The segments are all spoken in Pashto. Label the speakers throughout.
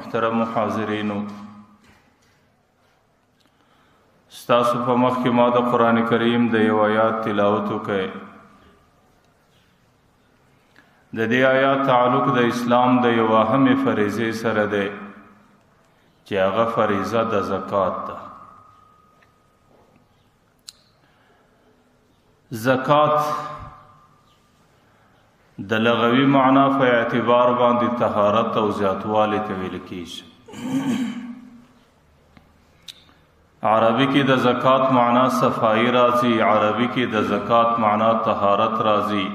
Speaker 1: محترم حاضرینو، ستاسو په مخ کې ما د قرآن کریم د یو آیات تلاوت وکړ. د دې آیات تعلق د اسلام د یو اهمې فریضې سره دی چې هغه فریضه د زکات ده. زکات د لغوي معنا په اعتبار باندې طهارت او زیاتوالی ته ویل کیږي. عربي کې د زکات معنا صفائی راځي، عربي کې د زکات معنا طهارت راځي،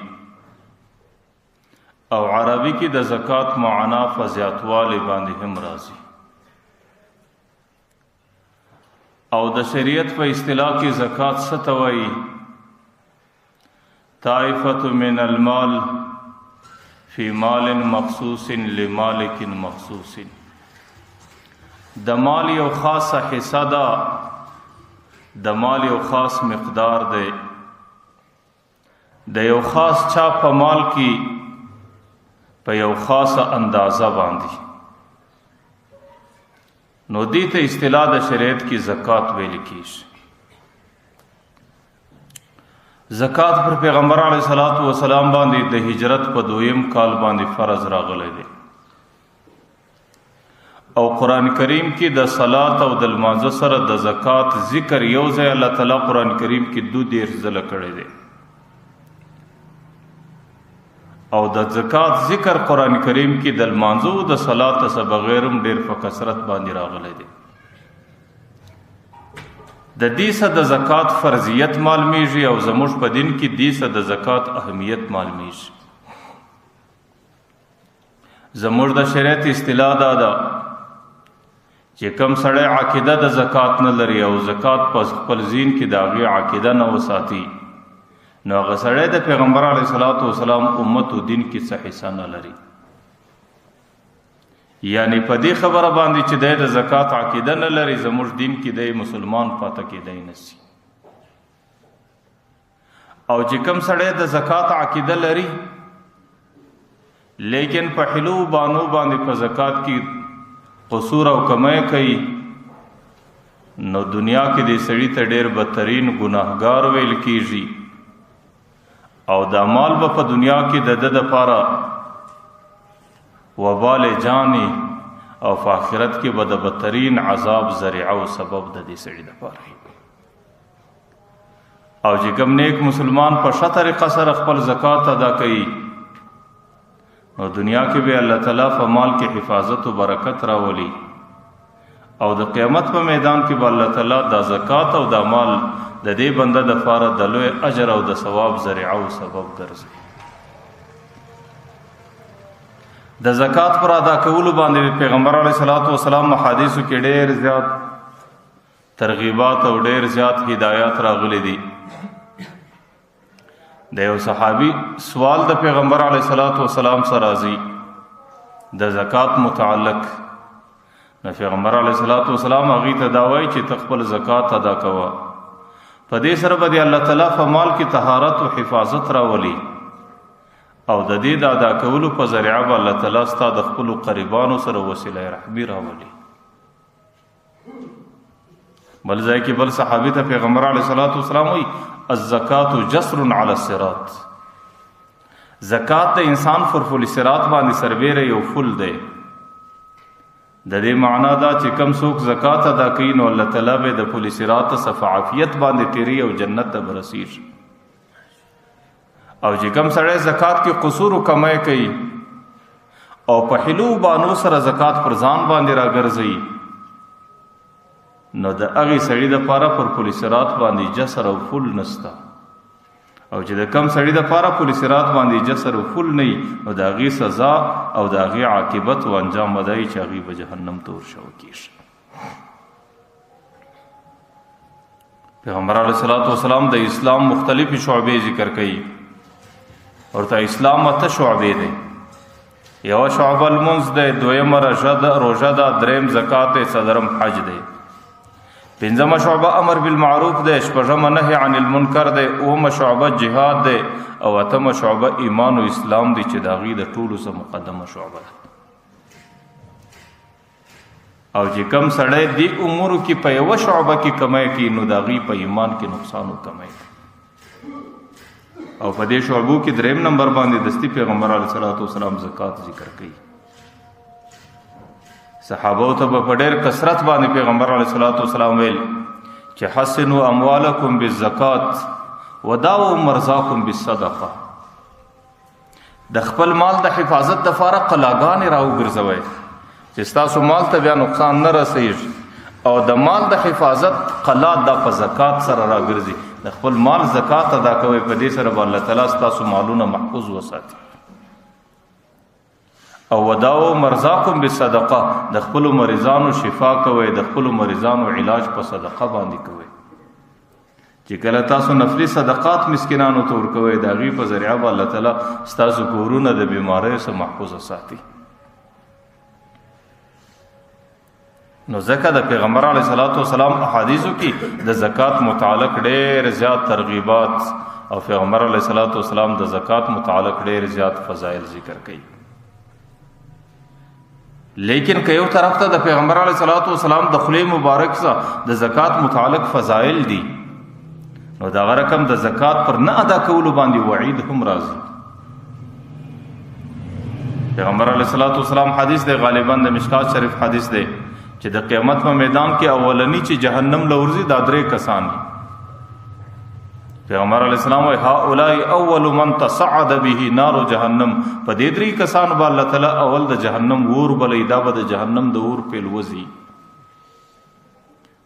Speaker 1: او عربي کې د زکات معنا فزیاتوالی باندې هم راځي. او د شریعت په اصطلاح کې زکات څه ته وایي؟ طائفة من المال فی مال مخصوص لمالک مخصوص. د مال یو خاصه حصه ده، د مال یو خاص مقدار دی، د یو خاص چا په مال کې په یو خاصه اندازه باندې. نو دې ته اصطلاح د شریعت کې زکات ویل کیږي. زکات پر پیغمبر علیه الصلاۃ والسلام باندې د هجرت په دویم کال باندې فرض راغلی دی، او قرآن کریم کې د صلات او د لمانځه سره د زکات ذکر یو ځای الله تعالی قرآن کریم کې 32 ځله کړی دی. او د زکات ذکر قرآن کریم کې د لمانځه او د صلات څخه بغیر هم ډېر په کثرت باندې راغلی دی. د دې څخه د زکات فرضیت معلومیږي، او زموږ په دین کې دې څخه د زکات اهمیت معلومیږي. زموږ د شریعت اصطلاح دا ده چې کم سړی عقیده د زکات نه لري او زکات په خپل ذهن کې د هغې عقیده نه وساتي، نو هغه سړی د پیغمبر علیه الصلاۃ والسلام امت او دین کې څه حصه نه لري. یعنی په دې خبره باندې چې دی د زکات عقیده نه لري، زموږ دین کې دی مسلمان پاته کېدای نه سي. او چې کم سړی د زکات عقیده لري لیکن په حلو بانو باندې په زکات کې قصور او کمی کوي، نو دنیا کې دې سړي ته ډېر بدترین ګناهګار ویل کیږي، او دا مال به په دنیا کې د ده دپاره وبال جانی، او په آخرت کې به د بدترین عذاب ذریعه او سبب د دې سړي دپاره. او چې کوم نیک مسلمان په ښه طریقه سره خپل زکات ادا کوي، نو دنیا کې به الله تعالی په مال کې حفاظت او برکت راولي، او د قیامت په میدان کې به الله تعالی دا زکات او دا مال د دې بنده دپاره د لوی اجر او د ثواب ذریعه او سبب ګرځي. د زکات پر ادا کولو باندې پیغمبر علیه الصلاۃ والسلام احادیثو کې ډېر زیات ترغیبات او ډېر زیات هدایات راغلي دي. د یو صحابي سوال د پیغمبر علیه الصلاۃ والسلام سره راځي د زکات متعلق. نو پیغمبر علیه الصلاۃ والسلام هغې ته دا وایي چې ته خپل زکات ادا کوه، په دې سره به دې الله تعالی په مال کې طهارت او حفاظت راولي، او د دې د ادا کولو په ذریعه به الله تعالی ستا د خپلو قریبانو سره وسیله رحمي راولي. بل ځای کې بل صحابي ته پیغمبر علیه الصلاۃ والسلام وایي الزکات جسر علی الصراط. زکات د انسان پر پل صراط باندې سربېره یو پل دی. د دې معنا دا چې کم څوک زکات ادا کوي نو الله تعالی به د پل صراط څخه په عافیت باندې تیری او جنت ته به رسیږي. او چې کم سړی زکات کې قصور او کمی کوي او په حلو بانو سره زکات پر ځان باندې راګرځي، نو د هغې سړي دپاره پر پل صراط باندې جسر او پل نسته. او چې د کم سړي دپاره پل صراط باندې جسر او پل نه وي، نو د هغې سزا او د هغې عاقبت او انجام به دا وي چې هغې به جهنم ته ورشوه کېږي. پیغمبر علیه الصلاۃ والسلام د اسلام مختلفې شعبې ذکر کوي. ورته اسلام اته شعبې دی. یوه شعبه لمونځ دی، دویمه روژه ده، دریم زکات دی، څلورم حج دی، پنځمه شعبه امر بالمعروف دی، شپږمه نهی عن المنکر دی، اوومه شعبه جهاد دی، او اتمه شعبه ایمان و اسلام دی چې د هغې د ټولو څخه مقدمه شعبه ده. او چې کم سړی دې امورو کې په یوه شعبه کې کمی کوي نو د هغوی په ایمان کې نقصان او کمی دی. او په دې شعبو کې دریم نمبر باندې دستي پیغمبر علیه الصلاة والسلام زکات ذکر کوي. صحابو ته به په ډېر کثرت باندې پیغمبر علیه الصلاة والسلام ویل چې حسنوا اموالکم بالزکات وداووا مرضاکم بالصدقه. د خپل مال د حفاظت دپاره قلاګانې راوګرځوئ چې ستاسو مال ته بیا نقصان نه رسېږي، او د مال د حفاظت قلا دا په زکات سره راګرځي. د خپل مال زکات ادا کوئ، په دې سره به الله تعالی ستاسو مالونه محفوظ وساتي. او وداو مرضاکم بالصدقه، د خپلو مریضانو شفا کوئ، د خپلو مریضانو علاج په صدقه باندې کوئ. چې کله تاسو نفلي صدقات مسکینانو ته ورکوئ، د هغوی په ذریعه به الله تعالی ستاسو کورونه د بیماریو څخه محفوظ ساتي. نو ځکه د پیغمبر علیه الصلاة والسلام احادیثو کې د زکات متعلق ډېر زیات ترغیبات او پیغمبر علیه الصلاة والسلام د زکات متعلق ډېر زیات فضایل ذکر کوي. لیکن که یو طرف ته د پیغمبر علیه الصلاة والسلام د خولې مبارک څخه د زکات متعلق فضایل دي، نو دغه رقم د زکات پر نه ادا کولو باندې وعید هم راځي. پیغمبر علیه الصلاة والسلام حدیث دی، غالبا د مشکات شریف حدیث دی، چې د قیامت په میدان کې اولنی چې جهنم له ورځي دا درې کسان دي. پیغمبر علیه السلام وایي هؤلاء اول من تصعد به نار جهنم. په دې درې کسانو به الله تعالی اول د جهنم اور بلوي، دا به د جهنم د اور پیل وځي.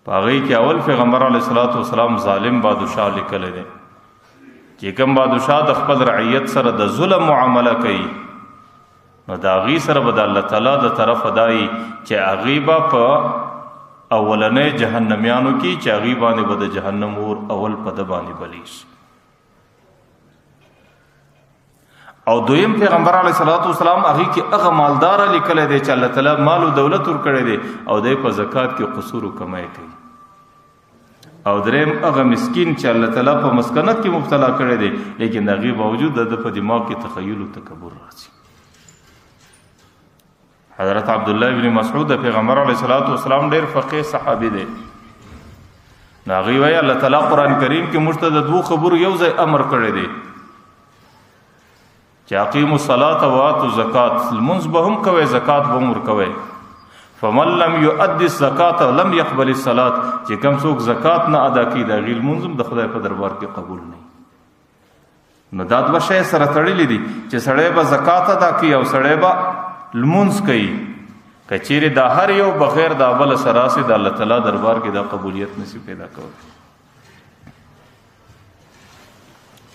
Speaker 1: په هغې کې اول پیغمبر علیه الصلاة والسلام ظالم بادشاه لیکلی دی، چې کوم بادشاه د خپل رعیت سره د ظلم معامله کوي، نو د هغې سره به د الله تعالی د طرفه دایي چې هغې به په اولنۍ جهنمیانو کې چې هغې باندې به د جهنم اور اول په ده باندې بلېږي. او دویم پیغمبر علیه الصلاة والسلام هغې کې هغه مالداره لیکلی دی چې الله تعالی مال او دولت ورکړی دی او دی په زکات کې قصور او کمی کوي. او دریم هغه مسکین چې الله تعالی په مسکنت کې مبتلا کړی دی، لیکن د هغې باوجود د ده په دماغ کې تخیل او تکبر راځي. حضرت عبدالله بن مسعود د پیغمبر علیه الصلاة والسلام ډېر فقيه صحابي دی. نو هغوی وایي الله تعالی قرآن کریم کې موږ ته د دوو خبرو یو ځای امر کړی دی چې اقیموا الصلاة وآتوا الزکات، لمونځ به هم کوئ، زکات به هم ورکوئ. فمن لم یؤد الزکات لم یقبل الصلاة، چې کوم څوک زکات نه ادا کوي د هغې لمونځ هم د خدای په دربار کې قبول نه. نو دا دوه شی سره تړلي دي چې سړی به زکات ادا کوي او سړی به لمونځ کوي. که چیرې دا هر یو بغیر د بل سره راسي د الله تعالی دربار کې دا قبولیت نسی پیدا کوي.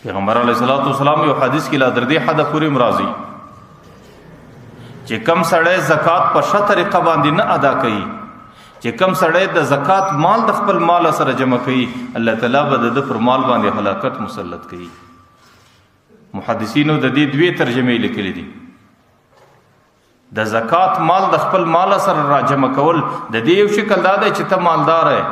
Speaker 1: پیغمبر علیه الصلاة والسلام یو حدیث کې لا در دې حده پورې هم راځي چې کم سړی زکات په ښه طریقه باندې نه ادا کوي، چې کم سړی د زکات مال د خپل مال سره جمع کوي، الله تعالی به د ده پر مال باندې هلاکت مسلط کوي. محدثینو د دې دوې ترجمې لیکلې دي. د زکات مال د خپل مال سره راجمع کول د دې یو شکل دا دی چې ته مالدار یې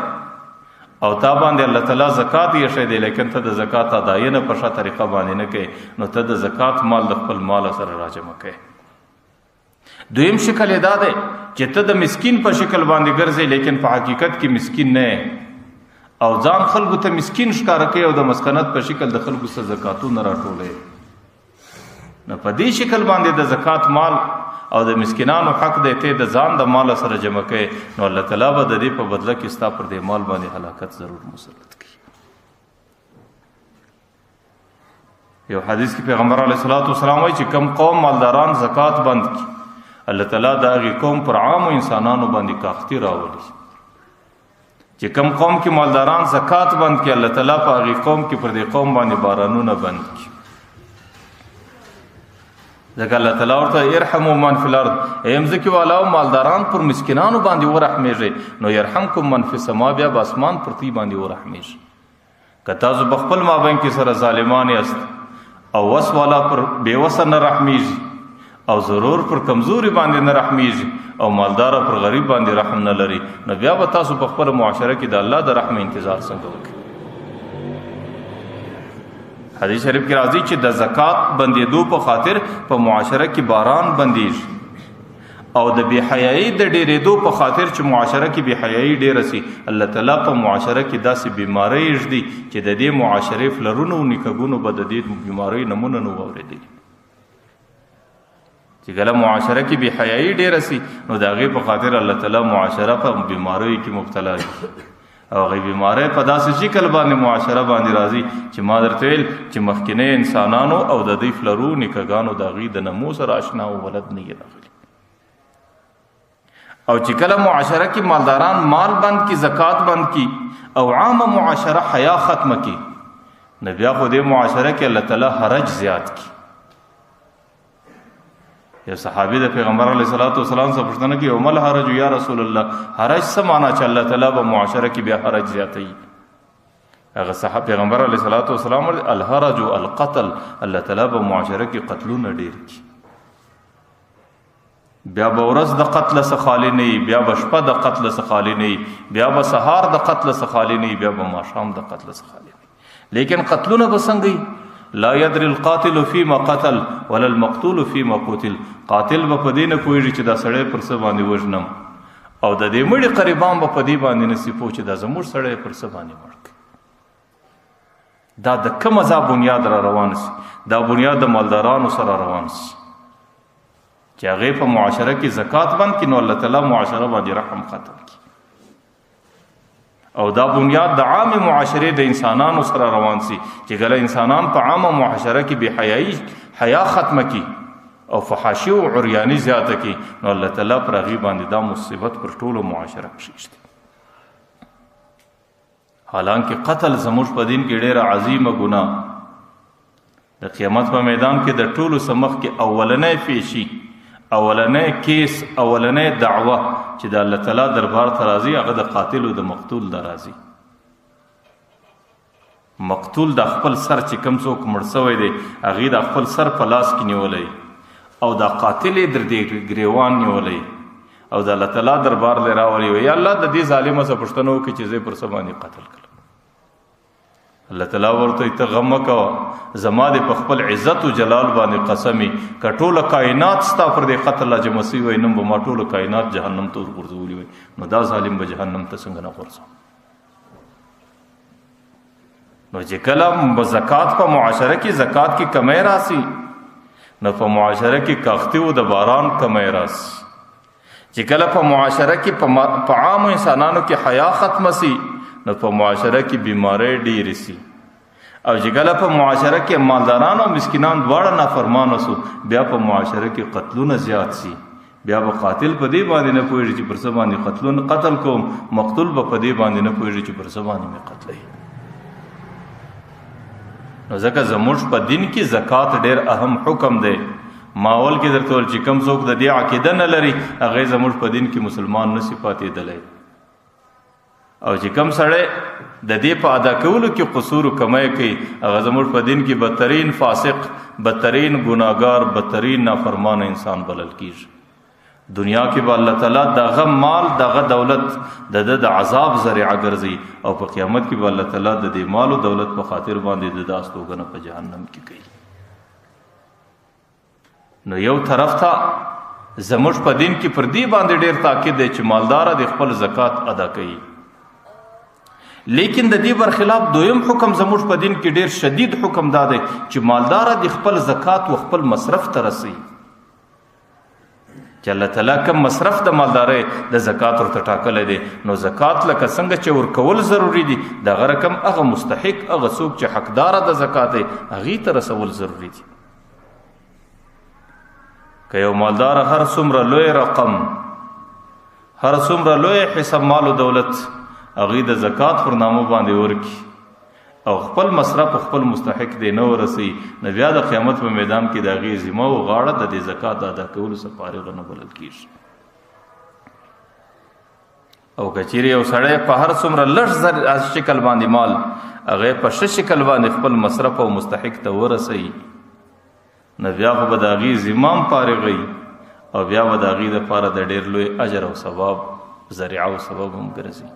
Speaker 1: او تا باندې الله تعالی زکات یې ښی دی، لیکن ته د زکات اداینه په ښه طریقه باندې نه کوې، نو ته د زکات مال د خپل مال سره راجمع کوې. دویم شکل یې دا دی چې ته د مسکین په شکل باندې ګرځې، لیکن په حقیقت کې مسکین نه یې او ځان خلکو ته مسکین ښکاره کوې او د مسکنت په شکل د خلکو څخه زکاتونه راټولوې. نو په دې شکل باندې د زکات مال او د مسکینانو حق دی ته د ځان د مال سره جمع کوې، نو الله تعالی به د دې په بدله کې ستا پر دې مال باندې هلاکت ضرور مسلط کړي. یو حدیث کې پیغمبر علیه الصلاة والسلام وایي چې کم قوم مالداران زکات بند کړي، الله تعالی د هغې قوم پر عامو انسانانو باندې کاختي راولي. چې کم قوم کې مالداران زکات بند کړي، الله تعالی په هغې قوم کې پر دې قوم باندې بارانونه بند کړي. ځکه الله تعالی ورته ارحموا من فی الارض، ای مځکې والاو مالداران پر مسکینانو باندې ورحمېږئ، نو یرحمکم من فی السما، بیا به اسمان پر دوی باندې ورحمېږي. که تاسو په خپل مابین کې سره ظالمان یاست او وس والا پر بې وسه نه رحمېږي او ضرور پر کمزوري باندې نه رحمېږي او مالدار پر غریب باندې رحم نه لري، نو بیا به تاسو په خپله معاشره کې د الله د رحم انتظار څنګه وکړئ؟ حدیث شریف کې راځي چې د زکات بندېدو په خاطر په معاشره کې باران بندېږي او د بې حیایۍ د ډېرېدو په خاطر چې معاشره کې بې حیایي ډېره سي، الله تعالی په معاشره کې داسې بیمارۍ ږدي چې د دې معاشرې پلرونو او نیکهګونو به د دې بیمارۍ نمونه نه واورېدلي. چې کله معاشره کې بې حیایي ډېره سي نو د هغې په خاطر الله تعالی معاشره په بیماریو کې مبتلا کړي، او هغې بیمارۍ په داسې شکل باندې معاشره باندې راځي چې ما درته ویل چې مخکینی انسانانو او د دوی پلرو نیکهګانو د هغوی د نمو سره اشنا او ولد نه یې راغلي. او چې کله معاشره کې مالداران مال بند کی، زکات بند کی، او عامه معاشره حیا ختمه کی، نو بیا خو دې معاشره کې الله تعالی حرج زیات کی. یو صحابي د پیغمبر علیه الصلاة والسلام څخه پوښتنه کوي، وما الحرج یا رسول الله، حرج څه معنا چې الله تعالی به معاشره کې بیا حرج زیاتوي؟ هغه صحابي پیغمبر علیه الصلاة والسلام الحرج القتل، الله تعالی به معاشره کې قتلونه ډېر کړي، بیا به ورځ د قتل څخه خالي نه وي، بیا به شپه د قتل څخه خالي نه وي، بیا به سهار د قتل څخه خالي نه وي، بیا به ماښام د قتل څخه خالي نه وي. لیکن قتلونه به څنګه وي؟ لا يدري القاتل فيما قتل ولا المقتول فيما قتل. قاتل به په دې نه پوهېږي چې دا سړی پر څه باندې وژنم، او د دې مړي قریبان به په دې باندې نه سي پوه چې دا زموږ سړی پر څه باندې مړ کړي. دا د کوم ځای بنیاد را روان سي؟ دا بنیاد د مالدارانو سره روان سي چې هغې په معاشره کې زکات بند کړي، نو الله تعالی معاشره باندې رحم ختم کړي. او دا بنیاد د عامې معاشرې د انسانانو سره روان سي چې کله انسانان په عامه معاشره کې بې حیایي حیا ختمه کړي او فحاشي او عریاني زیاته کړي، نو الله تعالی پر هغې باندې دا مصیبت پر ټولو معاشره کښېږدي. حالانکه قتل زموږ په دین کې ډېره عظیمه ګناه، د قیامت په میدان کې د ټولو څخه مخکې اولنی فیشي، اولنی کیس، اولنی دعوه چې د الله تعالی دربار ته راځي، هغه د قاتل او د مقتول د راځي. مقتول د خپل سر چې کوم څوک مړ سوی دی هغې د خپل سر په لاس کې نیولی، او دا قاتل یې در دې ګریوان نیولی، او د الله تعالی دربار له راولي، وایي یا الله د دې ظالمه څخه پوښتنه وکړي چې زه یې پر څه باندې قتل کړم. الله تعالی ورته ته غم مه کوه، زما دې په خپل عزت او جلال باندې قسمي، که ټوله کائنات ستا پر دې قتل را جمع سوي وای، نن به ما ټوله کائنات جهنم ته ورغورځولي وای، نو دا ظالم به جهنم ته څنګه نه غورځوم؟ نو چې کله به زکات په معاشره کې زکات کې کمی راسي، نو په معاشره کې کاختي او د باران کمی راسي. چې کله په معاشره کې په عامو انسانانو کې حیا ختمه سي، نو په معاشره کې بیمارۍ ډېرې سي. او چې کله په معاشره کې مالداران او مسکینان دواړه نافرمانه سو، بیا په معاشره کې قتلونه زیات سي. بیا به قاتل په دې باندې نه پوهېږي چې پر څه باندې قتلونه قتل کوم، مقتول به په دې باندې نه پوهېږي چې پر څه باندې مې قتلوي. نو ځکه زموږ په دین کې زکات ډېر اهم حکم دی. ما اول کې درته وویل چې کوم څوک د دې عقیده نه لري هغه زموږ په دین کې مسلمان نه سي پاتېدلی. او چې کوم سړی د دې په ادا کولو کې قصور او کمی کوي، هغه زموږ په دین کې بدترین فاسق، بدترین ګناهګار، بدترین نافرمانه انسان بلل کیږي. دنیا کې به الله تعالی دغه مال، دغه دولت د ده د عذاب ذریعه ګرځي، او په قیامت کې به الله تعالی د دې مال او دولت په خاطر باندې د ده استوګنه په جهنم کې کوي. نو یو طرف ته زموږ په دین کې پر دې باندې ډېر تاکید دی چې مالداره د خپل زکات ادا کوي، لیکن د دې برخلاف دویم حکم زموږ په دین کې ډېر شدید حکم دا دی چې مالداره د خپل زکات و خپل مصرف ته رسي. چې الله تعالی کوم مصرف د مالدارۍ د زکات ورته ټاکلی دی، نو زکات لکه څنګه چې ورکول ضروري دي، دغه رقم هغه مستحق، هغه څوک چې حقداره د زکات دی، هغې ته رسول ضروري دي. که یو مالدار هر څومره لوی رقم، هر څومره لوی حساب مال او دولت هغې د زکات پر نامه باندې ورکړي او خپل مصرف خپل مستحق دی نه ورسي، نو بیا د قیامت په میدان کې د هغې ذمه او غاړه د دې زکات د ادا کولو څخه فارغه نه بلل کېږي. او که چیرې یو سړی په هر څومره لږ شکل باندې مال هغه په ښه شکل باندې خپل مصرف او مستحق ته ورسوي، نو بیا خو به د هغې ذمه هم فارغوي، او بیا به د هغې دپاره د ډېر لوی اجر او ثواب ذریعه او سبب هم ګرځي.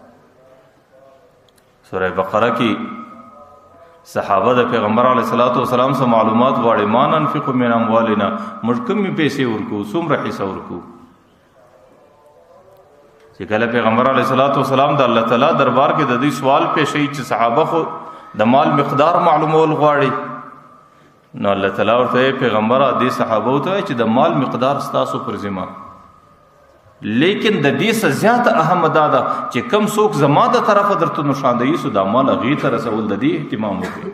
Speaker 1: سوره بقره کې صحابه د پیغمبر علیه الصلاة والسلام څخه معلومات غواړي، ما ننفق من اموالنا، موږ کومې پیسې ورکوو، څومره حصه ورکوو؟ چې کله پیغمبر علیه الصلاۃ والسلام د الله تعالی دربار کې د دې سوال پېښوي چې صحابه خو د مال مقدار معلومول غواړي، نو الله تعالی ورته پیغمبر دې صحابه ته چې د مال مقدار ستاسو پر ذمہ، لیکن د دې څخه زیاته اهم دا ده چې کم څوک زما د طرفه درته نشاندهي سو دا مال هغې ته رسول د دې اهتمام وکړي.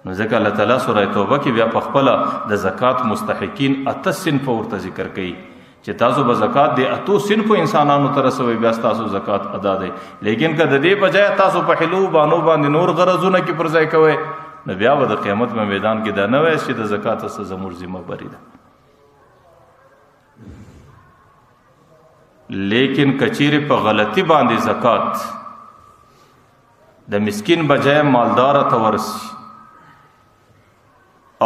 Speaker 1: نو ځکه الله تعالی سوره توبه کې بیا په خپله د زکات مستحقین اته صنفه ورته ذکر کوي چې تاسو به زکات د اتو صنفو انسانانو ته رسوئ، بیا ستاسو زکات ادا دی. لیکن که د دې په ځای تاسو په حلو بانو باندې نور غرضونه کې پر ځای کوئ، نو بیا به د قیامت په میدان کې دا نه وایي چې د زکات څخه زموږ ذمه بري ده. لیکن کچیر په غلطي باندې زکات د مسکین بجای مالدار ته ورسي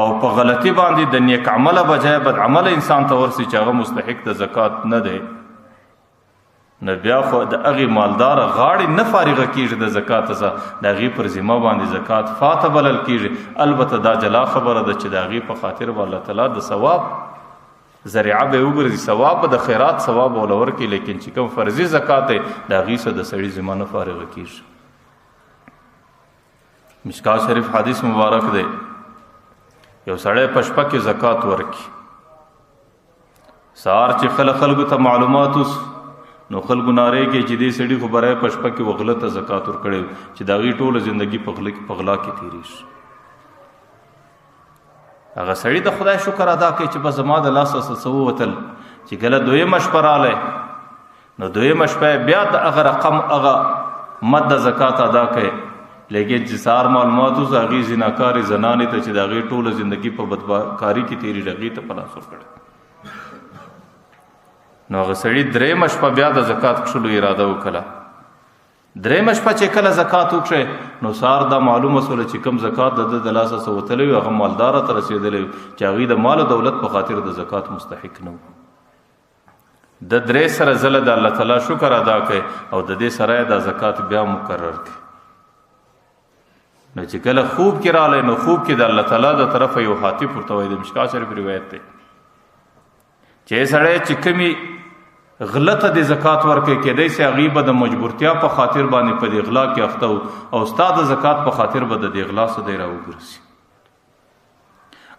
Speaker 1: او په غلطي باندې د نیک عمله بجای بد عمله انسان ته ورسي چې هغه مستحق د زکات نه دی، نو بیا خو د هغې مالدار غاړې نه فارغه کېږي د زکات څخه، د هغې پر ذمه باندې زکات فاته بلل کېږي. البته دا جلا خبره ده چې د هغې په خاطر به الله تعالی د ثواب ذریعه به وګرځي، ثواب به د خیرات ثواب به ورله ورکړي، لیکن چې کوم فرضي زکات دی د هغې څخه د سړي ذمه نه فارغه کېږي. مشکات شریف حدیث مبارک دی، یو سړی په شپه کې زکات ورکړي، سهار چې خلک خلکو ته معلومات وس نو خلکو نارې کوي چې دې سړي خو برای په شپه کې وغله ته زکات ورکړی چې د هغې ټوله زندګي په غلا کې تېرېږي. هغه سړي د خدای شکر ادا کوي چې بس زما د لاسه څه څه ووتل. چې کله دویمه شپه راغله نو دویمه شپه یې بیا د هغه رقم هغه مد د زکات ادا کوي، لیکن چې سهار معلومات اوس هغې زناکارې زنانې ته چې د هغې ټوله زندګي په بدکاري کې تېرېږي هغې ته په لاس ورکړی. نو هغه سړي درېیمه شپه بیا د زکات کښلو اراده وکړه. درېیمه شپه چې کله زکات وکړی نو سهار دا معلومه سوله چې کوم زکات د ده د لاسه څه وتلی وي هغه مالداره ته رسېدلی وي چې هغوی د مال او دولت په خاطر د زکات مستحق نه وو. د درې سره ځله د الله تعالی شکر ادا کړي او د دې سره یې دا زکات بیا مقرر کړي. نو چې کله خوب کې راغلی نو خوب کې د الله تعالی د طرفه یو هاتف ورته وایي، د مشکات شریف روایت دی چې سړی چې کومې غله ته د زکات ورکوي کېدای سي هغوی به د مجبورتیا په خاطر باندې په دې غلا کې اخته وو او ستا د زکات په خاطر به د دې غلا څخه دی راوګرځي.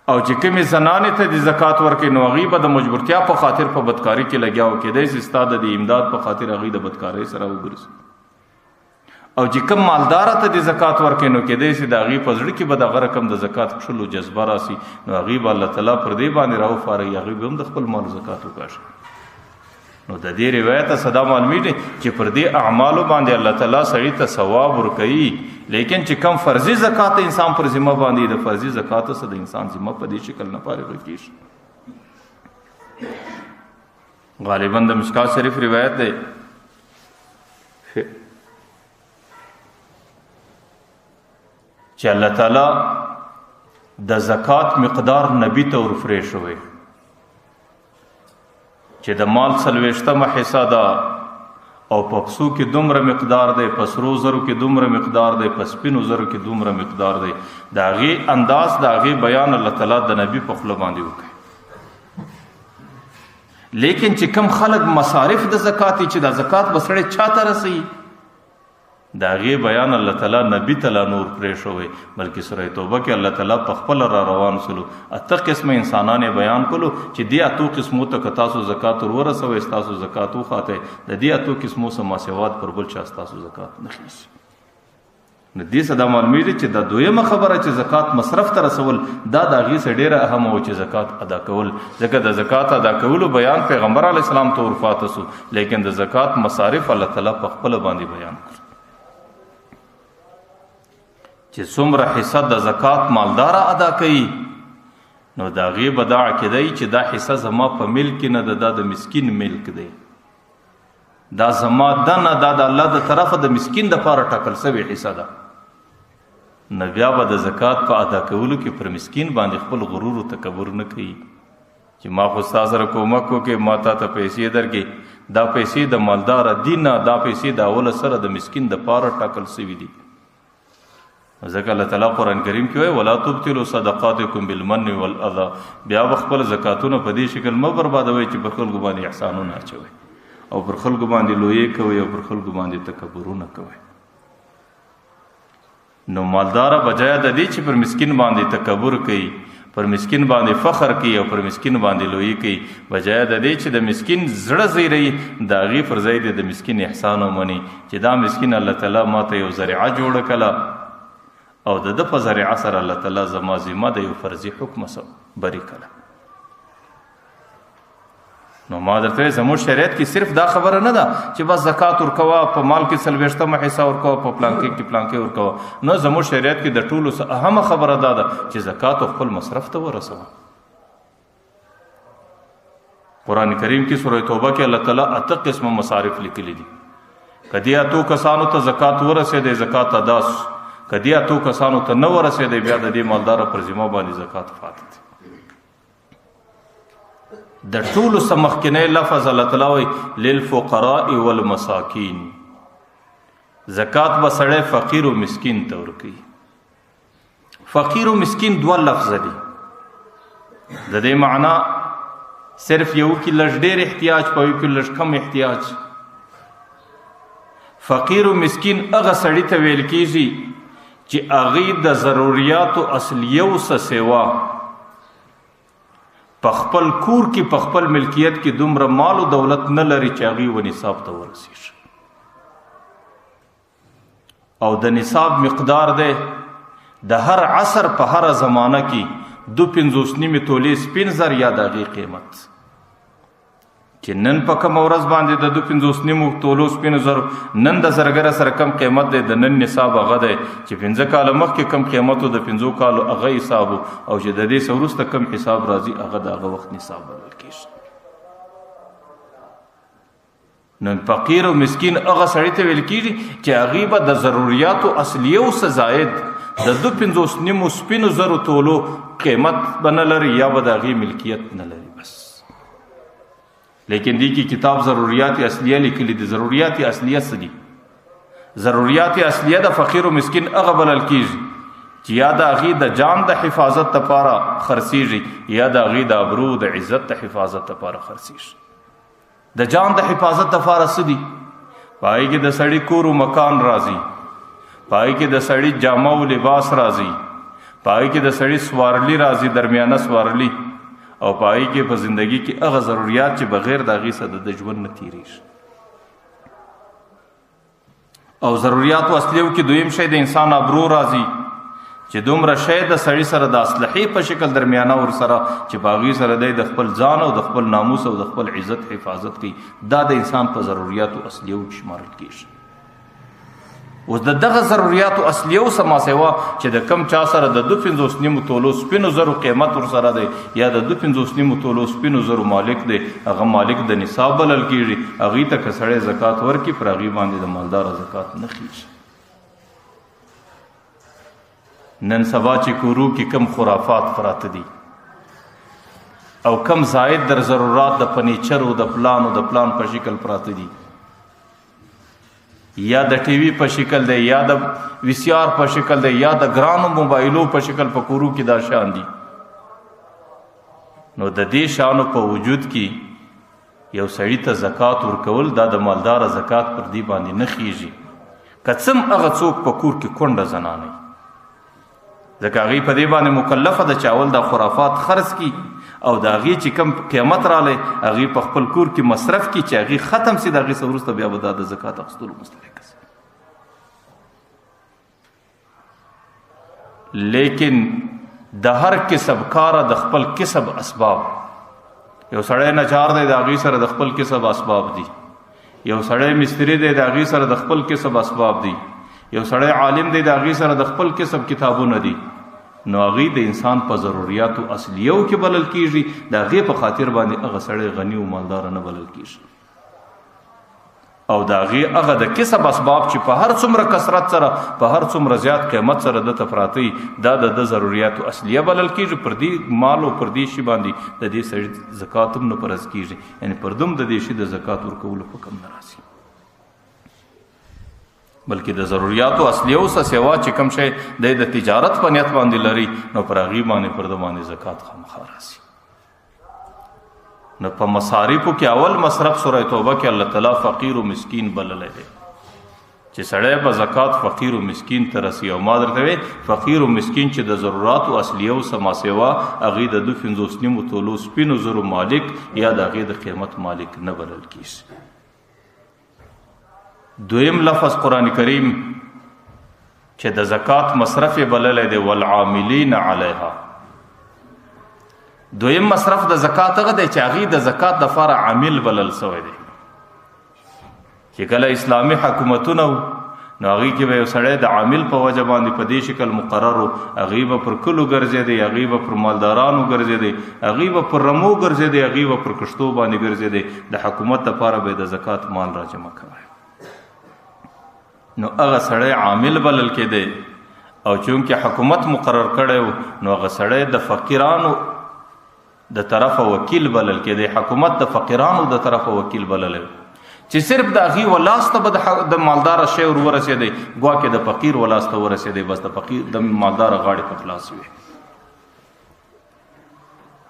Speaker 1: او چې کومې زنانې ته د زکات ورکوي نو هغوی به د مجبورتیا په خاطر په بدکاري کې لګیا وو، کېدای سي ستا د دې امداد په خاطر هغوی د بدکارۍ سره وګرځي. او چې کوم مالدار ته د زکات ورکوي نو کېدای سي د هغې په زړه کې به دغه رقم د زکات کښلو جذبه راسي، نو هغې به الله تعالی پر دې باندې راوفاروي، هغوی به هم د خپل مال زکات وکاږي. نو د دې روایت څخه دا معلومیږي چې پر دې اعمالو باندې الله تعالی سړي ته ثواب ورکوي، لیکن چې کوم فرضي زکات انسان پر ذمه باندې د فرضي زکات څخه د انسان ذمه په دې شکل نه فارغه کېږي. غالبا د مشکات شریف روایت دی چې الله تعالی د زکات مقدار نبی ته ورفرې شوی چې د مال څلوېښتمه حصه ده او په پسو کې دومره مقدار دی، په سرو زرو کې دومره مقدار دی، په سپینو زرو کې دومره مقدار دی. د هغې انداز د هغې بیان الله تعالی د نبی په خوله باندې وکړي. لیکن چې کم خلک مصارف د زکات چې دا زکات به سړی چاته رسوي، د هغې بیان الله تعالی نبی ته لا نور پرېښوی، بلکې سوره توبه کې الله تعالی په خپله را روان سلو اته قسمه انسانان یې بیان کړو چې دې اتو قسمو ته که تاسو زکات ور ورسوئ ستاسو زکات وخاتی، د دې اتو قسمو څخه ماسواد پر بل چا ستاسو زکات نه خېژي. نو دې څخه دا معلومېږي چې دا دویمه خبره چې زکات مصرف ته رسول دا د هغې څخه ډېره اهمه وه چې زکات ادا کول، ځکه د زکات ادا کولو بیان پیغمبر علیه السلام ته ورپاته سو، لیکن د زکات مصارف الله تعالی په خپله باندې بیان کړو چې څومره حصه د زکات مالدار ادا کوي نو د هغې به دا عقیده وي چې دا حصه زما په ملک کې نه ده، دا د مسکین ملک دی، دا زما ده نه، دا د الله د طرفه د مسکین دپاره ټاکل سوې حصه ده. نو بیا به د زکات په ادا کولو کې پر مسکین باندې خپل غرور او تکبر نه کوي چې ما خو ستا سره کومک وکړي، ما تا ته پیسې درکړي، دا پیسې د مالدار دي نه، دا پیسې د اوله سره د مسکین دپاره ټاکل سوي دي. ځکه الله تعالی قرآن کریم کې وایي ولا تبطلوا صدقاتکم بالمن والاذى، بیا به خپل زکاتونه په دې شکل مه بربادوئ چې پر خلکو باندې احسانونه اچوئ او پر خلکو باندې لویې کوئ او پر خلکو باندې تکبرونه کوئ. نو مالداره بجای د دې چې پر مسکین باندې تکبر کوي، پر مسکین باندې فخر کوي او پر مسکین باندې لویي کوي، بجای د دې چې د مسکین زړه زیروي، د هغې پر ځای دې د مسکین احسان ومني چې دا مسکین الله تعالی ما ته یو ذریعه جوړه کړه او د ده په ذریعه سره الله تعالی زما ذمه د یو فرضي حکم سره بري کړه. نو ما درته وایي زموږ شریعت کې صرف دا خبره نه ده چې بس زکات ورکوه، په مال کې څلوېښتمه حصه ورکوه، په پلانکې کې پلانکې ورکوه. نه، زموږ شریعت کې د ټولو څه اهمه خبره دا ده چې زکات خپل مصرف ته ورسوه. قرآن کریم کې سورة توبه کې الله تعالی اته قسمه مصارف لیکلي دي. که دې اتو کسانو ته زکات ورسېدی زکات ادا سو، که دې اتو کسانو ته نه ورسېدی بیا د دې مالداره پر ذمه باندې زکات فاتح دی. د ټولو څخه مخکنی لفظ الله تعالی وایي للفقراء والمساکین، زکات به سړی فقیر او مسکین ته ورکوي. فقیر او مسکین دوه لفظ دي، د دې معنا صرف یو کې لږ ډېر احتیاج، په یو کې لږ کم احتیاج. فقیر او مسکین هغه سړي ته ویل کېږي چې هغې د ضروریاتو اصلیو څخه سوا په خپل کور کې په خپل ملکیت کې دومره مال او دولت نه لري چې هغې و نصاب ته ورسېږي. او د نصاب مقدار دی د هر عصر په هره زمانه کې 2.50 تولې سپین زر یا د هغې قیمت، چې نن په کومه ورځ باندې د 2.50 تولو سپینو زرو نن د زرګره سره کم قیمت دی، د نن نصاب هغه دی چې 5 کاله مخکې کم قیمت و، د 5 کالو هغه حساب و، او چې د دې څخه وروسته کم حساب راځي هغه د هغه وخت نصاب بلل کېږي. نن فقیر او مسکین هغه سړي ته ویل کېږي چې هغې به د ضروریاتو اصلیو څخه زاید د 2.50 سپینو زرو تولو قیمت به نه لري یا به د هغې ملکیت نه لري بس. لیکن دی کی کتاب ضروریات اصلیه لیکلی دي. ضروریات اصلیه څه دي؟ ضروریات اصلیه د فقیر او مسکین هغه بلل کېږي چې یا د هغې د جان د حفاظت لپاره خرڅېږي یا د هغې د ابرو د عزت د حفاظت لپاره خرڅېږي. د جان د حفاظت لپاره څه دي؟ په هغې کې د سړي کور او مکان راځي، په هغې کې د سړي جامه او لباس راځي، په هغې کې د سړي سوارلي راځي، درمیانه سوارلي، او په هغې کې په زندګي کې هغه ضروریات چې بغیر د هغې څخه د ژوند نه تېرېږي. او ضروریاتو اصلیو کې دویم شی د انسان ابرو راځي چې دومره شی د سړي سره د اصلحې په شکل درمیانه ورسره چې په هغې سره دی د خپل ځان او د خپل ناموس او د خپل عزت حفاظت کوي، دا د انسان په ضروریاتو اصلیو کې شمارل کېږي. اوس د دغه ضروریاتو اصلیو څخه ما سوا چې د کم چا سره د 2.50 تولو سپینو زرو قیمت ورسره دی یا د 2.50 تولو سپینو زرو مالک دی، هغه مالک د نصاب بلل کېږي. هغې ته که سړی زکات ورکړي پر هغې باندې د مالداره زکات نه خېږي. نن سبا چې کورو کې کم خرافات پراته دي او کم زاید در ضرورات د فنیچرو د پلان او د پلان په شکل پراته دي، یا د ټي وي په شکل دی، یا د وي سي آر په شکل دی، یا د ګرانو موبایلو په شکل په کورو کې دا شان دي. نو د دې شانو په وجود کې یو سړي ته زکات ورکول دا د مالداره زکات پر دې باندې نه خېږي، که څه هم هغه څوک په کور کې کونډه زنانه وي، ځکه هغې په دې باندې مکلفه ده چې اول دا خرافات خرڅ کړي او د هغې چې کم قیمت رالی هغې په خپل کور کې مصرف کړي، چې هغې ختم سي د هغې څخه وروسته بیا به دا د زکات اخیستلو مستحق سي. لیکن د هر کسب کاره د خپل کسب اسباب، یو سړی نجار دی د هغې سره د خپل کسب اسباب دي، یو سړی مستري دی د هغې سره د خپل کسب اسباب دي، یو سړی عالم دی د هغې سره د خپل کسب کتابونه دي. نو هغې د انسان په ضروریاتو اصلیو کې بلل کېږي، د هغې په خاطر باندې هغه سړی غني او مالداره نه بلل کېږي. او د هغې هغه د کسب اسباب چې په هر څومره کثرت سره په هر څومره زیات قیمت سره ده ته پراته وي، دا د ده ضروریاتو اصلیه بلل کېږي. پر دې مال او پر دې شي باندې د دې سړي زکات هم نه فرض کېږي، یعنې پر دوم د دې شي د زکات ورکولو حکم نه راځي. بلکې د ضروریاتو اصلیو څخه سوا چې کوم شی د تجارت په نیت باندې لري نو پر هغې باندې پر ده باندې زکات خامخا راسي. نو په مصارفو کې اول مصرف سوره توبه کې الله تعالی فقیر او مسکین بللی دی چې سړی به زکات فقیر او مسکین ته رسي. او ما درته وی فقیر او مسکین چې د ضروراتو اصلیو څخه ما سوا هغې د 2.50 تولو سپینو زرو مالک یا د هغې د قیمت مالک نه بلل کېږي. دویم لفظ قرآن کریم چې د زکات مصرف یې بللی دی والعاملین علیها. دویم مصرف د زکات هغه دی چې هغې د زکات دپاره عامل بلل سوی دی. چې کله اسلامي حکومتونه وو نو هغې کې به یو سړی د عامل په وجه باندې په دې شکل مقرر و، هغې به پر کلو ګرځېدی، هغې به پر مالدارانو ګرځېدی، هغې به پر رمو ګرځېدی، هغې به پر کښتو باندې ګرځېدی، د حکومت دپاره به یې د زکات مال راجمع کوی. نو هغه سړی عامل بلل کېدی او چونکې حکومت مقرر کړی و نو هغه سړی د فقیرانو د طرفه وکیل بلل کېدی. حکومت د فقیرانو د طرفه وکیل بللی چې صرف د هغې ولاس ته به د مالداره شی ور ورسېدی، ګواکې د فقیر ولاس ته ورسېدی، بس د فقیر د مالداره غاړې په خلاص وي.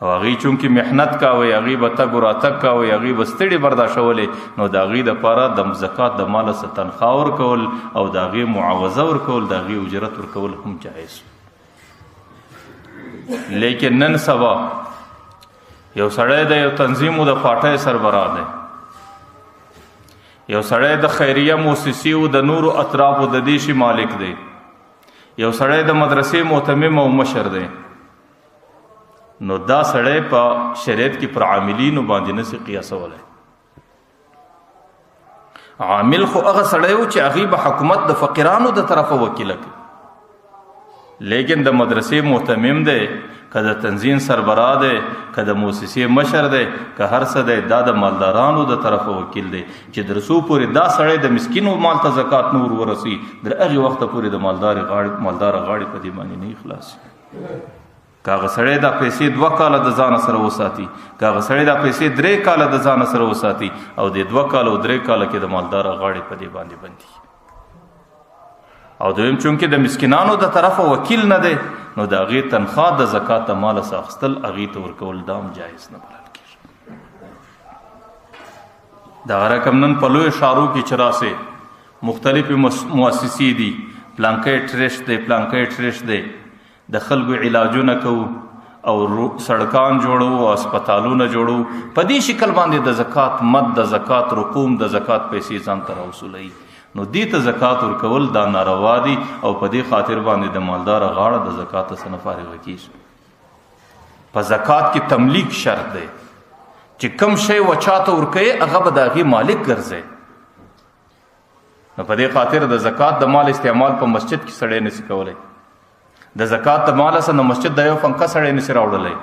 Speaker 1: او هغې چونکې محنت کاوه، هغې به تګ و راتګ کاوه، هغې به ستړي برداشتولې، نو د هغې دپاره د زکات د ماله څخه تنخوا ورکول او د هغې معاوضه ورکول، د هغې اجرت ورکول هم جایز. لیکن نن سبا یو سړی د یو تنظیم د پارټۍ سربراه دی، یو سړی د خیریه موسسې او د نورو اطرافو د دې شي مالک دی، یو سړی د مدرسې مهتمم او مشر دی، نو دا سړی په شریعت کې پر عاملینو باندې نسی قیاسولی. عامل خو هغه سړی و چې هغې به حکومت د فقیرانو د طرفه وکیله کوي، لیکن د مدرسې مهتمم دی، که د تنظیم سربراه دی، که د موسسې مشر دی، که هر څه دی، دا د مالدارانو د طرفه وکیل دی چې تر څو پورې دا سړی د مسکینو مال ته زکات نه ور ورسي، تر هغې وخته پورې د مالدار غاړې په دې باندې نه خلاص. که هغه سړی دا پیسې 2 کاله د ځانه سره وساتي، که هغه سړی دا پیسې 3 کاله د ځانه سره وساتي، او د 2 کاله او 3 کاله کې د مالدار غاړې په دې باندې بندي. او دویم چونکې د مسکینانو د طرفه وکیل نه دی، نو د هغې تنخوا د زکات د ماله څخه اخیستل هغې ته ورکول دا هم جایز نه بلل کېږي. دغه رقم نن په لویو ښارو کې چې راسې مختلفې مؤسسې دي، پلانکی ټرسټ دی، پلانکی ټرسټ دی، د خلکو علاجونه کوو او سړکان جوړو او هسپتالونه جوړو، په دې شکل باندې د زکات مد، د زکات رقوم، د زکات پیسې ځان ته راوصولوي. نو دې ته زکات ورکول دا ناروا دي او په دې خاطر باندې د مالدار غاړه د زکات څخه نه فارغه کېږي. په زکات کې تملیک شرط دی چې کم شی و چاته ورکوې هغه به د هغې مالک ګرځي. نو په دې خاطر د زکات د مال استعمال په مسجد کې سړی نشي کولی، د زکات د مال څخه د مسجد د یو پنکه سړی نشي راوړلی،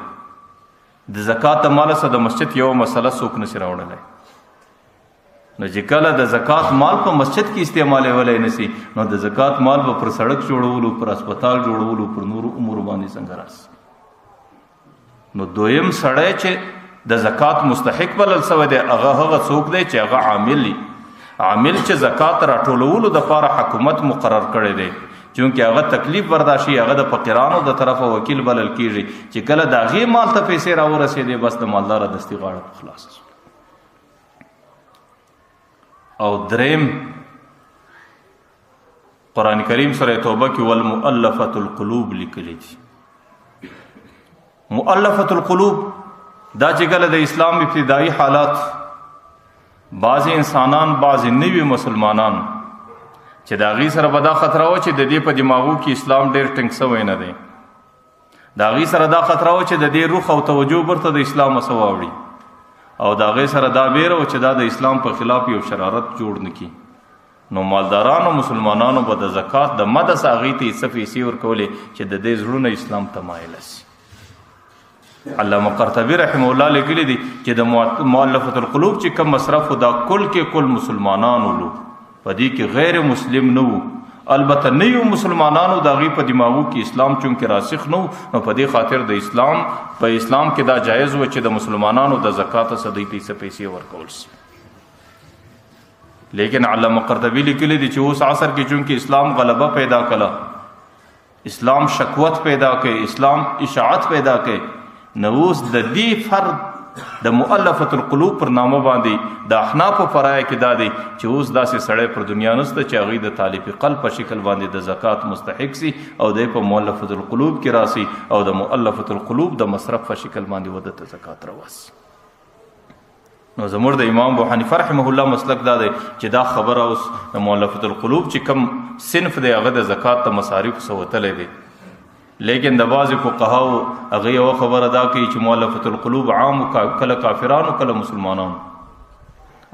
Speaker 1: د زکات د مال څخه د مسجد یو مسله څوک نشي راوړلی. نو چې کله د زکات مال په مسجد کې استعمالولی نشي، نو د زکات مال به پر سړک جوړولو، پر هسپتال جوړولو، پر نورو امورو باندې څنګه راسي؟ نو دویم سړی چې د زکات مستحق بلل سوی دی هغه هغه څوک دی چې هغه عامل وي. عامل چې زکات راټولولو دپاره حکومت مقرر کړی دی، چونکې هغه تکلیف برداشي، هغه د فقیرانو د طرفه وکیل بلل کېږي چې کله د هغې مال ته پیسې راورسېدې بس د مالداره دستي غاړه په خلاصه شوه. او دریم قرآن کریم سره توبه کې والمؤلفة القلوب لیکلی دي. مؤلفة القلوب دا چې کله د اسلام ابتدایي حالات بعضې انسانان، بعضې نوي مسلمانان چې د هغې سره به دا خطره وه چې د دې په دماغو کې اسلام ډېر ټینګ سوی نه دی، د هغې سره دا خطره وه چې د دې روح او توجه برته د اسلام څخه واوړي، او د هغې سره دا بیره وه چې دا د اسلام په خلاف یو شرارت جوړ نه کړي. نو مالدارانو مسلمانانو به د زکات د مد څخه هغې ته یې څه پیسې ورکولې چې د دې زړونه اسلام ته مایله سي. علامه قرطبي رحمه الله لیکلي دي چې د مؤلفة القلوب چې کوم مصرف و دا کل کې کل مسلمانانو لو، په دې کې غیر مسلم نه وو. البته نویو مسلمانانو د هغې په دماغو کې اسلام چونکې راسخ نه وو، نو په دې خاطر د اسلام په اسلام کې دا جایز و چې د مسلمانانو د زکات څخه دوی ته څه پیسې ورکول سي. لیکن علامه قرطبي لیکلي دي چې اوس عصر کې چونکه اسلام غلبه پیدا کړه، اسلام شکوت پیدا کړي، اسلام اشاعت پیدا کړي، نو اوس د دې فرد د مؤلفة القلوب پر نامه باندې د احنافو په رایه کې دا دی چې اوس داسې سړی پر دنیا نشته چې هغوی د تالیف قلب په شکل باندې د زکات مستحق سي او دی په مؤلفة القلوب کې راسي او د مؤلفة القلوب د مصرف په شکل باندې وده ته زکات رواسي. نو زموږ د امام ابو حنیفه رحمه الله مسلک دا دی چې دا خبره اوس د مؤلفة القلوب چې کم صنف دی هغه د زکات د مصارف څخه وتلی دی. لیکن د بعضې فقهاو هغه یوه خبره دا کوي چې مؤلفة القلوب عام کله کافرانو کله مسلمانانو،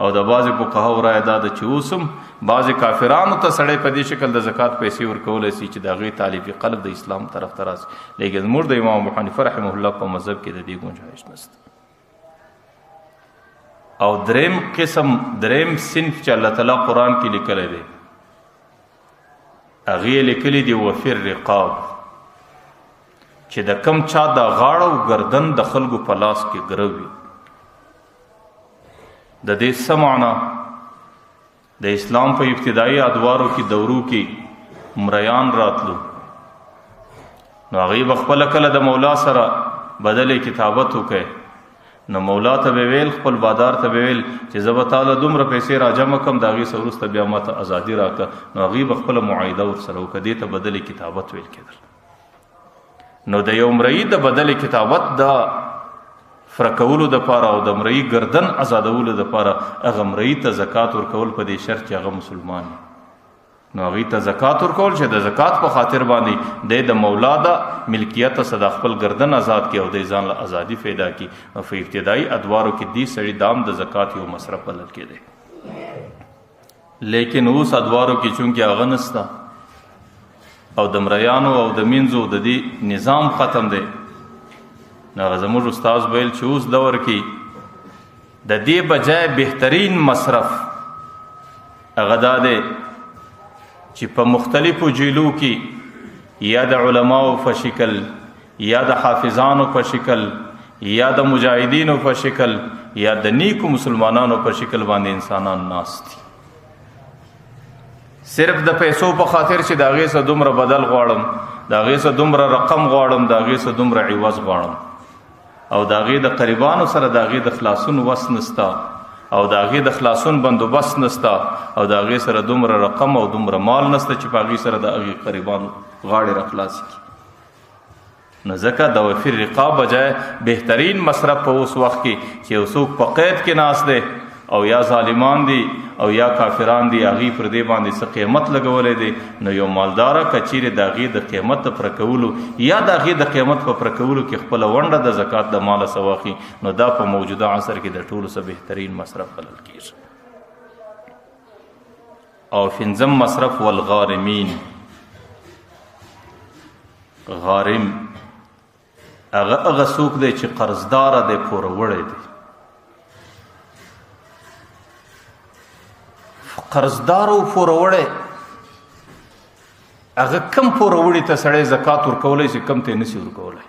Speaker 1: او د بعضې فقهاو رایه دا ده چې اوس هم بعضې کافرانو ته سړی په دې شکل د زکات پیسې ورکولی سي چې د هغې تالیف قلب د اسلام طرف ته راسي. لیکن زموږ د امام ابو حنیفه رحمه الله په مذهب کې د دې ګنجایش نشته. او دریم قسم، دریم صنف چې الله تعالی قرآن کې لیکلی دی، هغې لیکلی دی وفي الرقاب، چې د کم چا د غاړه او ګردن د خلکو په لاس کې ګرو وي. د دې څه معنا؟ د اسلام په ابتدایي ادوارو کې دورو کې مریان راتلو، نو هغوی به خپله کله د مولا سره بدلې کتابت وکړي، نو مولا ته به ویل، خپل بادار ته به ویل چې زه به تا له دومره پیسې راجمع کړم، د هغې څخه وروسته بیا ما ته ازادي راکړه. نو هغوی به خپله معاهده ورسره وکړه، دې ته بدلې کتابت ویل کېدل. نو د یو مرئی د بدلې کتابت د فرکولو دپاره او د مرئی ګردن ازادولو دپاره هغه مرئی ته زکات ورکول په دې شرط چې هغه مسلمان وي. نو هغوی ته زکات ورکول چې د زکات په خاطر باندې دی د مولا د ملکیت څخه د خپل ګردن ازاد کړي او دی ځان له ازادي پیدا کړي. نو په ابتدایي ادوارو کې دې سړي دام د زکات یو مصرف بلل کېدی. لیکن اوس ادوارو کې چونکې هغه نسته او د مریانو او د مینځو د دې نظام ختم دی، نو هغه زموږ استاد ویل چې اوس دور کې د دې بجای بهترین مصرف هغه دا دی چې په مختلفو جیلو کې یا د علماو په شکل، یا د حافظانو په شکل، یا د مجاهدینو په شکل، یا د نیکو مسلمانانو په شکل باندې انسانان ناست دي. صرف د پیسو په خاطر چې د هغې څخه دومره بدل غواړم، د هغې څخه دومره رقم غواړم، د هغې څخه دومره عوض غواړم، او د هغې د قریبانو سره د هغې د خلاصون وس نسته، او د هغې د خلاصون بندوبست نسته، او د هغې سره دومره رقم او دومره مال نسته چې په هغې سره د هغې قریبانو غاړې راخلاصې کړي. نو ځکه د وفي الرقاب بجای بهترین مصرف په اوس وخت کې چې یو څوک په قید کې ناست دی او یا ظالمان دي او یا کافران دي، هغوی پر دې باندې څه قیمت لګولی دی، نو یو مالداره که چیرې د هغې د قیمت د پوره کولو یا د هغې د قیمت په پوره کولو کې خپله ونډه د زکات د ماله څخه واخلي، نو دا په موجوده عصر کې د ټولو څخه بهترین مصرف بلل کېږي. او پنځم مصرف والغارمین. غارم هغه هغه څوک دی چې قرضداره دی، پوروړی دی. قرضدار او پوروړی هغه کم پوروړي ته سړی زکات ورکولی شي، کم ته یې نشي ورکولی.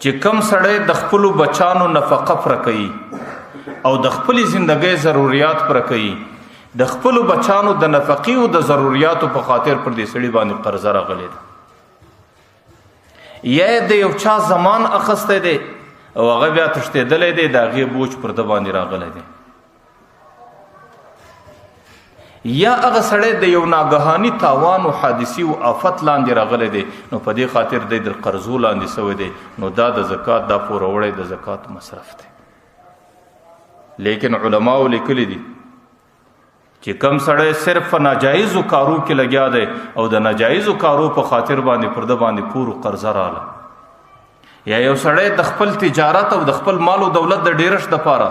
Speaker 1: چې کم سړی د خپلو بچانو نفقه پوره کوي او د خپلې زندګۍ ضروریات پوره کوي، د خپلو بچانو د نفقې او د ضروریاتو په خاطر پر دې سړي باندې قرضه راغلې ده، یا یې د یو چا زمان اخیستی دی او هغه بیا تښتېدلی دی، د هغې بوج پر ده باندې راغلی دی، یا هغه سړی د یو ناګهاني تاوان او حادثي او آفت لاندې راغلی دی، نو په دې خاطر دی د قرضو لاندې سوی دی، نو دا د زکات دا پوروړی د زکات مصرف دی. لیکن علماو لیکلي دي چې کم سړی صرف په ناجایزو کارو کې لګیا دی او د ناجایزو کارو په خاطر باندې پر ده باندې پور او قرضه راله، یا یو سړی د خپل تجارت او د خپل مال او دولت د ډېرښت دپاره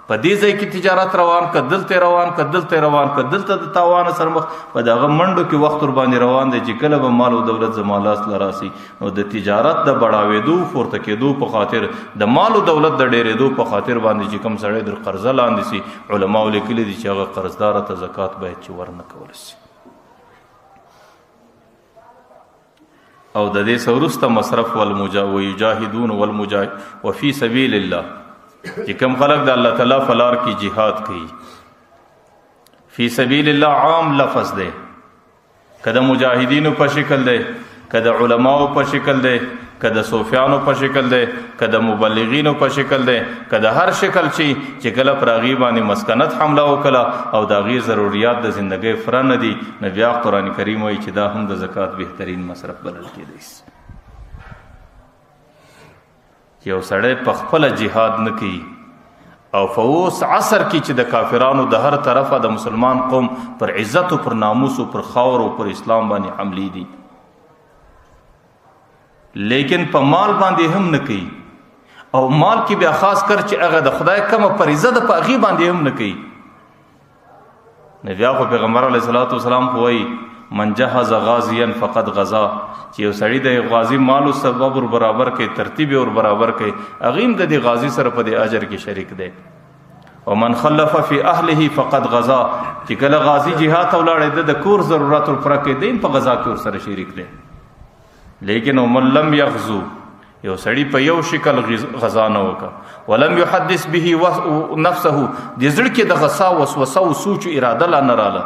Speaker 1: په دې ځای کې تجارت روان که دلته روان که دلته روان که دلته د تاوان سره مخ په دغه منډو کې وخت ورباندې روان دی چې کله به مال او دولت زما لاس له راسي، نو د تجارت د بړاوېدو پورته کېدو په خاطر د مال او دولت د ډېرېدو په خاطر باندې چې کوم سړی در قرضه لاندې سي، علماو لیکلي دي چې هغه قرضدار ته زکات باید چې ورنه کول سي. او د دې څخه وروسته مصرف ویجاهدون والمجاهد وفي سبیل الله، چې کوم خلک د الله تعالی په لار کې جهاد کوي. فی سبیل الله عام لفظ دی، که د مجاهدینو په شکل دی، که د علماو په شکل دی، که د صوفیانو په شکل دی، که د مبلغینو په شکل دی، که د هر شکل چې کله پر هغې باندې مسکنت حمله وکړه او د هغې ضروریات د زندګۍ فره نه دي، نو بیا قرآن کریم وایي چې دا هم د زکات بهترین مصرف بلل کېدی شي. چې یو سړی په خپله جهاد نه کوي او په اوس عصر کې چې د کافرانو د هر طرفه د مسلمان قوم پر عزت او پر ناموس او پر خاور او پر اسلام باندې حملې دي، لیکن په مال باندې هم نه کوي، او مال کې بیا خاص کر چې هغه د خدای کومه فریضه ده په هغې باندې هم نه کوي. نو بیا خو پیغمبر علیه الصلاة والسلام خو وایي من جهز غازیا فقد غزا، چې یو سړی د غازي مال او سبب ور برابر کوي، ترتیب ور برابر کوي، هغه هم د دې غازي سره په دې اجر کې شریک دی. ومن خلف فی اهله فقد غزا، چې کله غازي جهاد ته ولاړی د کور ضرورت ور پوره کوي، دی هم په غزا کې ورسره شریک دی. لیکن ومن لم یغزو، یو سړی په یو شکل غزا نه وکړه، ولم یحدث به نفسه، د زړه کې د غصا وسوسه او سوچ اراده لا نه راله،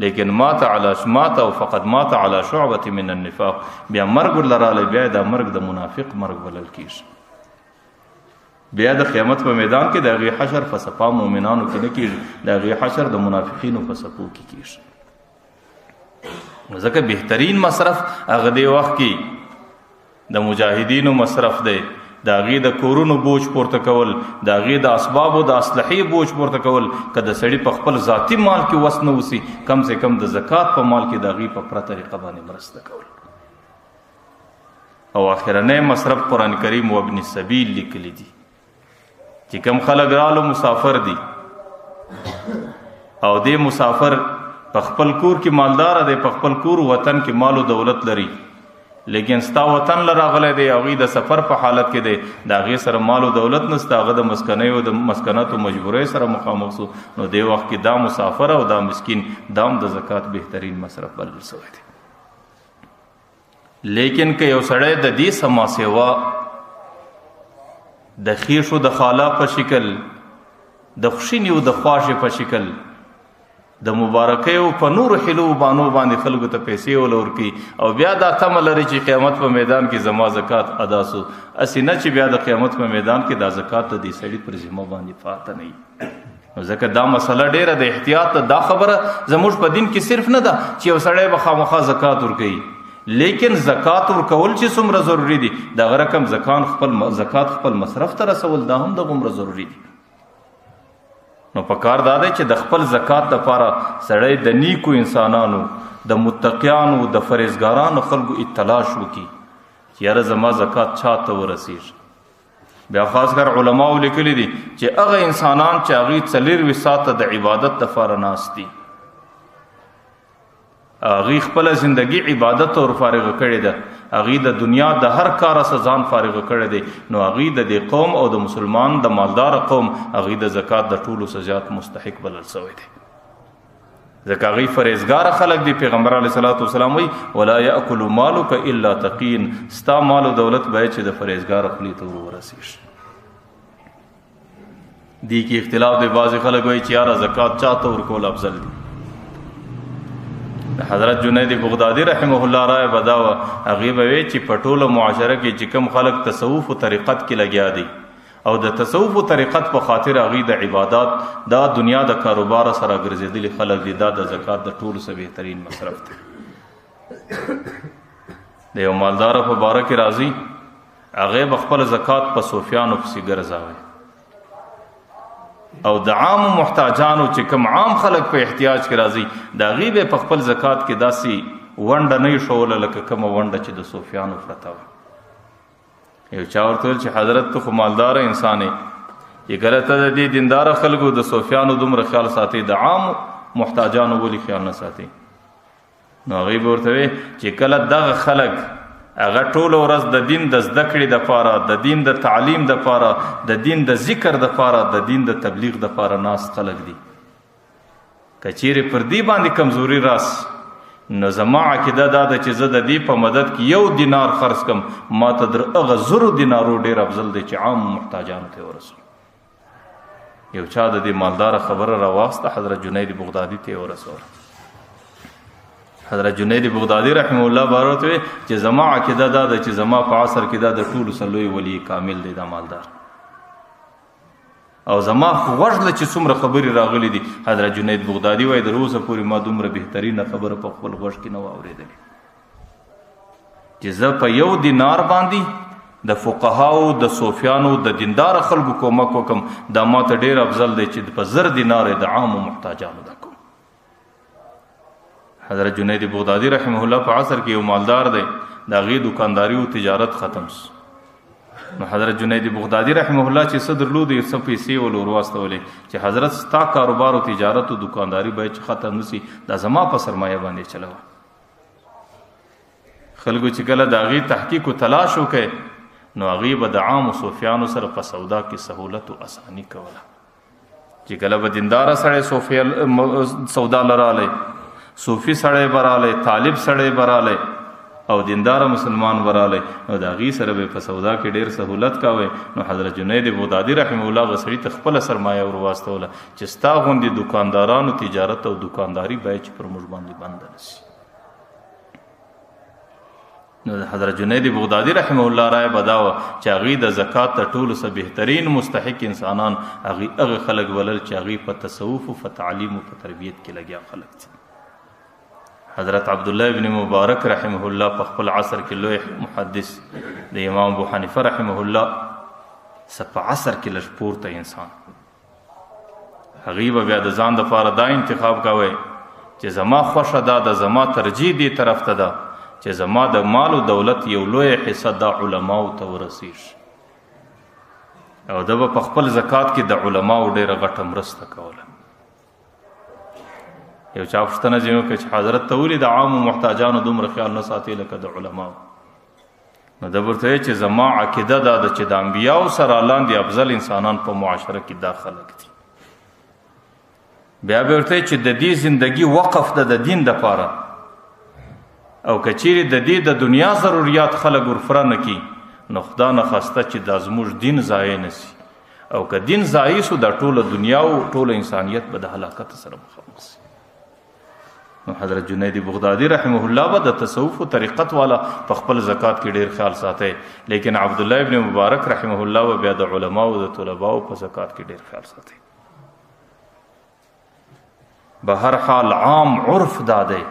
Speaker 1: لیکن مات علی مات او فقد مات علی شعبة من النفاق، بیا مرګ ورله بیا دا مرګ د منافق مرګ بلل کېږي. بیا د قیامت په میدان کې د هغې حشر په صفا مؤمنانو کې نه کېږي، د هغې حشر د منافقینو په صفو کې کېږي. ځکه بهترین مصرف هغه دې وخت کې د مجاهدینو مصرف دی، د هغې د کورونو بوج پورته کول، د هغې د اسبابو د اسلحې بوج پورته کول. که د سړي په خپل ذاتي مال کې وس نه وسي، کم سے کم د زکات په مال کې د هغې په پوره طریقه باندې مرسته کول. او اخرنی مصرف قرآن کریم وابن السبیل لیکلی دي، چې کم خلک رالو مسافر دي، او دې مسافر په خپل کور کې مالدار دی، په خپل کور وطن کې مال و دولت لري، لیکن ستا وطن له راغلی دی، هغوی د سفر په حالت کې دی، د هغې سره مال و دولت نسته، هغه د مسکنۍ او د مسکنت او مجبورۍ سره مخامخ سو، نو دې وخت کې دا مسافر او دا مسکین دا هم د زکات بهترین مصرف بلل سوی دی. لیکن که یو سړی د دې سما سوا د خیښو د خالا په شکل، د خوشینې او د خواښې په شکل، د مبارکیو په نورو حلو بانو باندې خلکو ته پیسې ول ورکوي، او بیا دا تمه لري چې قیامت په میدان کې زما زکات ادا سو، هسې نه چې بیا د قیامت په میدان کې دا زکات د دې سړي پر ذمه باندې پاته نه وي. نو ځکه دا مسله ډېره د احتیاط ده. دا خبره زموږ په دین کې صرف نه ده چې یو سړی به خامخا زکات ورکوي، لیکن زکات ورکول چې څومره ضروري دي، دغه رقم زکات خپل مصرف ته رسول دا هم دغومره ضروري دي. نو په کار دا دی چې د خپل زکات لپاره سړی د نیکو انسانانو، د متقیانو، د فرهیزګارانو خلکو اطلاع وکړي چې یاره زما زکات چا ته ورسېږي. بیا خاص کر علماو لیکلي دي چې هغه انسانان چې هغوی 24 ساعته د عبادت لپاره ناست دي، هغوی خپله زندګي عبادت ته ور فارغه کړې ده، هغوی د دنیا د هر کاره څخه ځان فارغه کړی دی، نو هغوی د دې قوم او د مسلمان د مالدار قوم هغوی د زکات د ټولو څخه زیات مستحق بلل سوی دی، ځکه هغوی فرهیزګاره خلک دي. پیغمبر علیه الصلاة والسلام وایي ولا یأکل مالک الا تقین، ستا مال و دولت باید چې د فرهیزګاره خولې ته ورسېږي. دې کې اختلاف دی، بعضې خلک وایي چې یاره زکات چا ته ورکول افضل دی. حضرت جنید بغدادي رحمه الله رائے به دا وه، هغې به وی چې په ټوله معاشره کې چې کوم خلک تصوف و طریقت کې لګیا دي او د تصوف و طریقت په خاطر هغوی د عبادات دا دنیا د کاروبار سره ګرځېدلي خلک دي، دا د زکات د ټولو څخه بهترین مصرف دی. د یو مالدار په باره کې راځي، هغې به خپل زکات په صوفیانو پسې ګرځاوی او د عام محتاجانو چې کوم عام خلک په احتیاج کې راځي، د هغې به په خپل زکات کې داسې ونډه نه ایښوله لکه کومه ونډه چې د صوفیانو پرته وه. یو چا ورته ویل چې حضرت ته خو مالداره انسان یې، چې کله ته د دې دینداره خلکو د صوفیانو دومره خیال ساتې، د عام محتاجانو ولې خیال نه ساتې؟ نو هغې به ورته ویل چې کله دغه خلک هغه ټوله ورځ د دین د زده کړې دپاره، د دین د تعلیم دپاره، د دین د ذکر دپاره، د دین د تبلیغ دپاره ناست خلک دي، که چیرې پر دې باندې کمزوري راسي، نو زما عقیده دا ده چې زه د دې په مدد کې 1 دینار خرڅ کم، ما ته در هغه 1000 دینارو ډېر افضل دی چې عام محتاجانو ته ورسوم. یو چا د دې مالدار خبره راواخسته، حضرت جنید بغدادي ته یې ورسوله. حضرت جنید بغدادي رحمه الله بارته وی چې زما عقیده دا ده چې زما په عصر کې دا د ټولو څخه لوی ولی کامل دی دا مالدار، او زما غوږ له چې څومره خبرې راغلي دي. حضرت جنید بغدادي وایي در اوسه پورې ما دومره بهترینه خبره په خپل غوږ کې نه وه اورېدلې چې زه په یو دینار باندې د فقهاو د صوفیانو د دیندار خلکو کومک وکم، دا ما ته ډېر افضل دی چې په 1000 دینار د عامو محتاجانو دا کوم. حضرت جنید بغدادي رحمه الله په عصر کې یو مالدار دی، د هغې دکانداري او تجارت ختم سو. نو حضرت جنید بغدادي رحمه الله چې څه درلود یو څه پیسې ول ورواستولې چې حضرت ستا کاروبار او تجارت او دکانداري باید چې ختم نه سي، دا زما په سرمایه باندې چلوه. خلکو چې کله د هغې تحقیق او تلاش وکړي نو هغې به د عامو صوفیانو سره په سودا کې سهولت او اساني کوله. چې کله به دینداره سړی سودا له رالی، صوفي سړی به رالی، طالب سړی به رالی او دینداره مسلمان به رالی، نو د هغې سره به په سودا کې ډېر سهولت کوی. نو حضرت جنید بغدادي رحمه الله هغه سړي ته خپله سرمایه ورواستوله چې ستا غوندې دکاندارانو تجارت او دکانداري باید چې پر موږ باندې بنده نه سي. نو حضرت جنید بغدادي رحمه الله رای به دا وه چې هغوی د زکات تر ټولو څخه بهترین مستحق انسانان هغوی هغه خلک بلل چې هغوی په تصوف او په تعلیم او په تربیت کې لګیا خلک دي. حضرت عبدالله ابن مبارک رحمه الله په خپل عصر کې لوی محدث د امام ابو حنیفه رحمه الله څخه په عصر کې لږ پورته انسان، هغوی به بیا د ځان دپاره دا انتخاب کوی چې زما خوښه دا ده، زما ترجیح دې طرف ته ده چې زما د مال او دولت یو لوی حصه دا علماو ته ورسیږي، او ده به په خپل زکات کې د علماو ډېره غټه مرسته کوله. یو چا پوښتنه ځینې وکړه چې حضرت ته ولې د عامو محتاجانو دومره خیال نه ساتې لکه د علماو؟ نو ده ورته ویل چې زما عقیده دا ده چې د انبیاو سره لاندې افضل انسانان په معاشره کې دا خلک دي. بیا به ورته ویل چې د دې زندګي وقف ده د دین دپاره، او که چیرې د دې د دنیا ضروریات خلک ورفره نه کړي نو خدا نخواسته چې دا زموږ دین ضایع نه سي، او که دین ضایع سو دا ټوله دنیا او ټوله انسانیت به د هلاکت سره مخامخ سي. نو حضرت جنید بغدادي رحمه الله به د تصوف او طریقت والا په خپل زکات کې ډېر خیال ساتي، لیکن عبدالله ابن مبارک رحمه الله به بیا د علماو د طلباو په زکات کې ډېر خیال ساتي. به هر حال عام عرف دا دی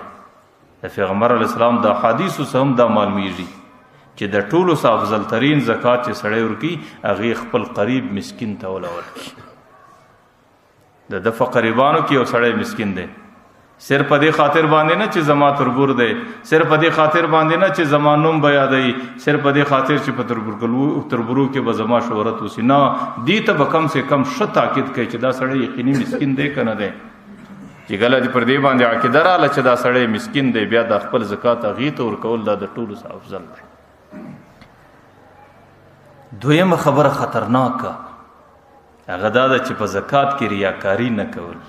Speaker 1: د پیغمبر علیه السلام د احادیثو څخه هم دا معلومیږي چې د ټولو څخه افضل ترین زکات چې سړی ورکړي هغې خپل قریب مسکین ته وله ورکړي. د ده په قریبانو کې یو سړی مسکین دی، صرف په دې خاطر باندې نه چې زما تربور دی، صرف په دې خاطر باندې نه چې زما نوم به یادوي، صرف په دې خاطر چې په تربورو کې به زما شهرت وسي، نه، دې ته به کم سه کم ښه تاکید کوي چې دا سړی یقیني مسکین دی که نه دی. چې کله چې پر دې باندې عقیده راغله چې دا سړی مسکین دی، بیا د خپل زکات هغې ته ورکول دا د ټولو څخه افضل دی. دویمه خبره خطرناکه هغه دا ده چې په زکات کې ریاکاري نه کول،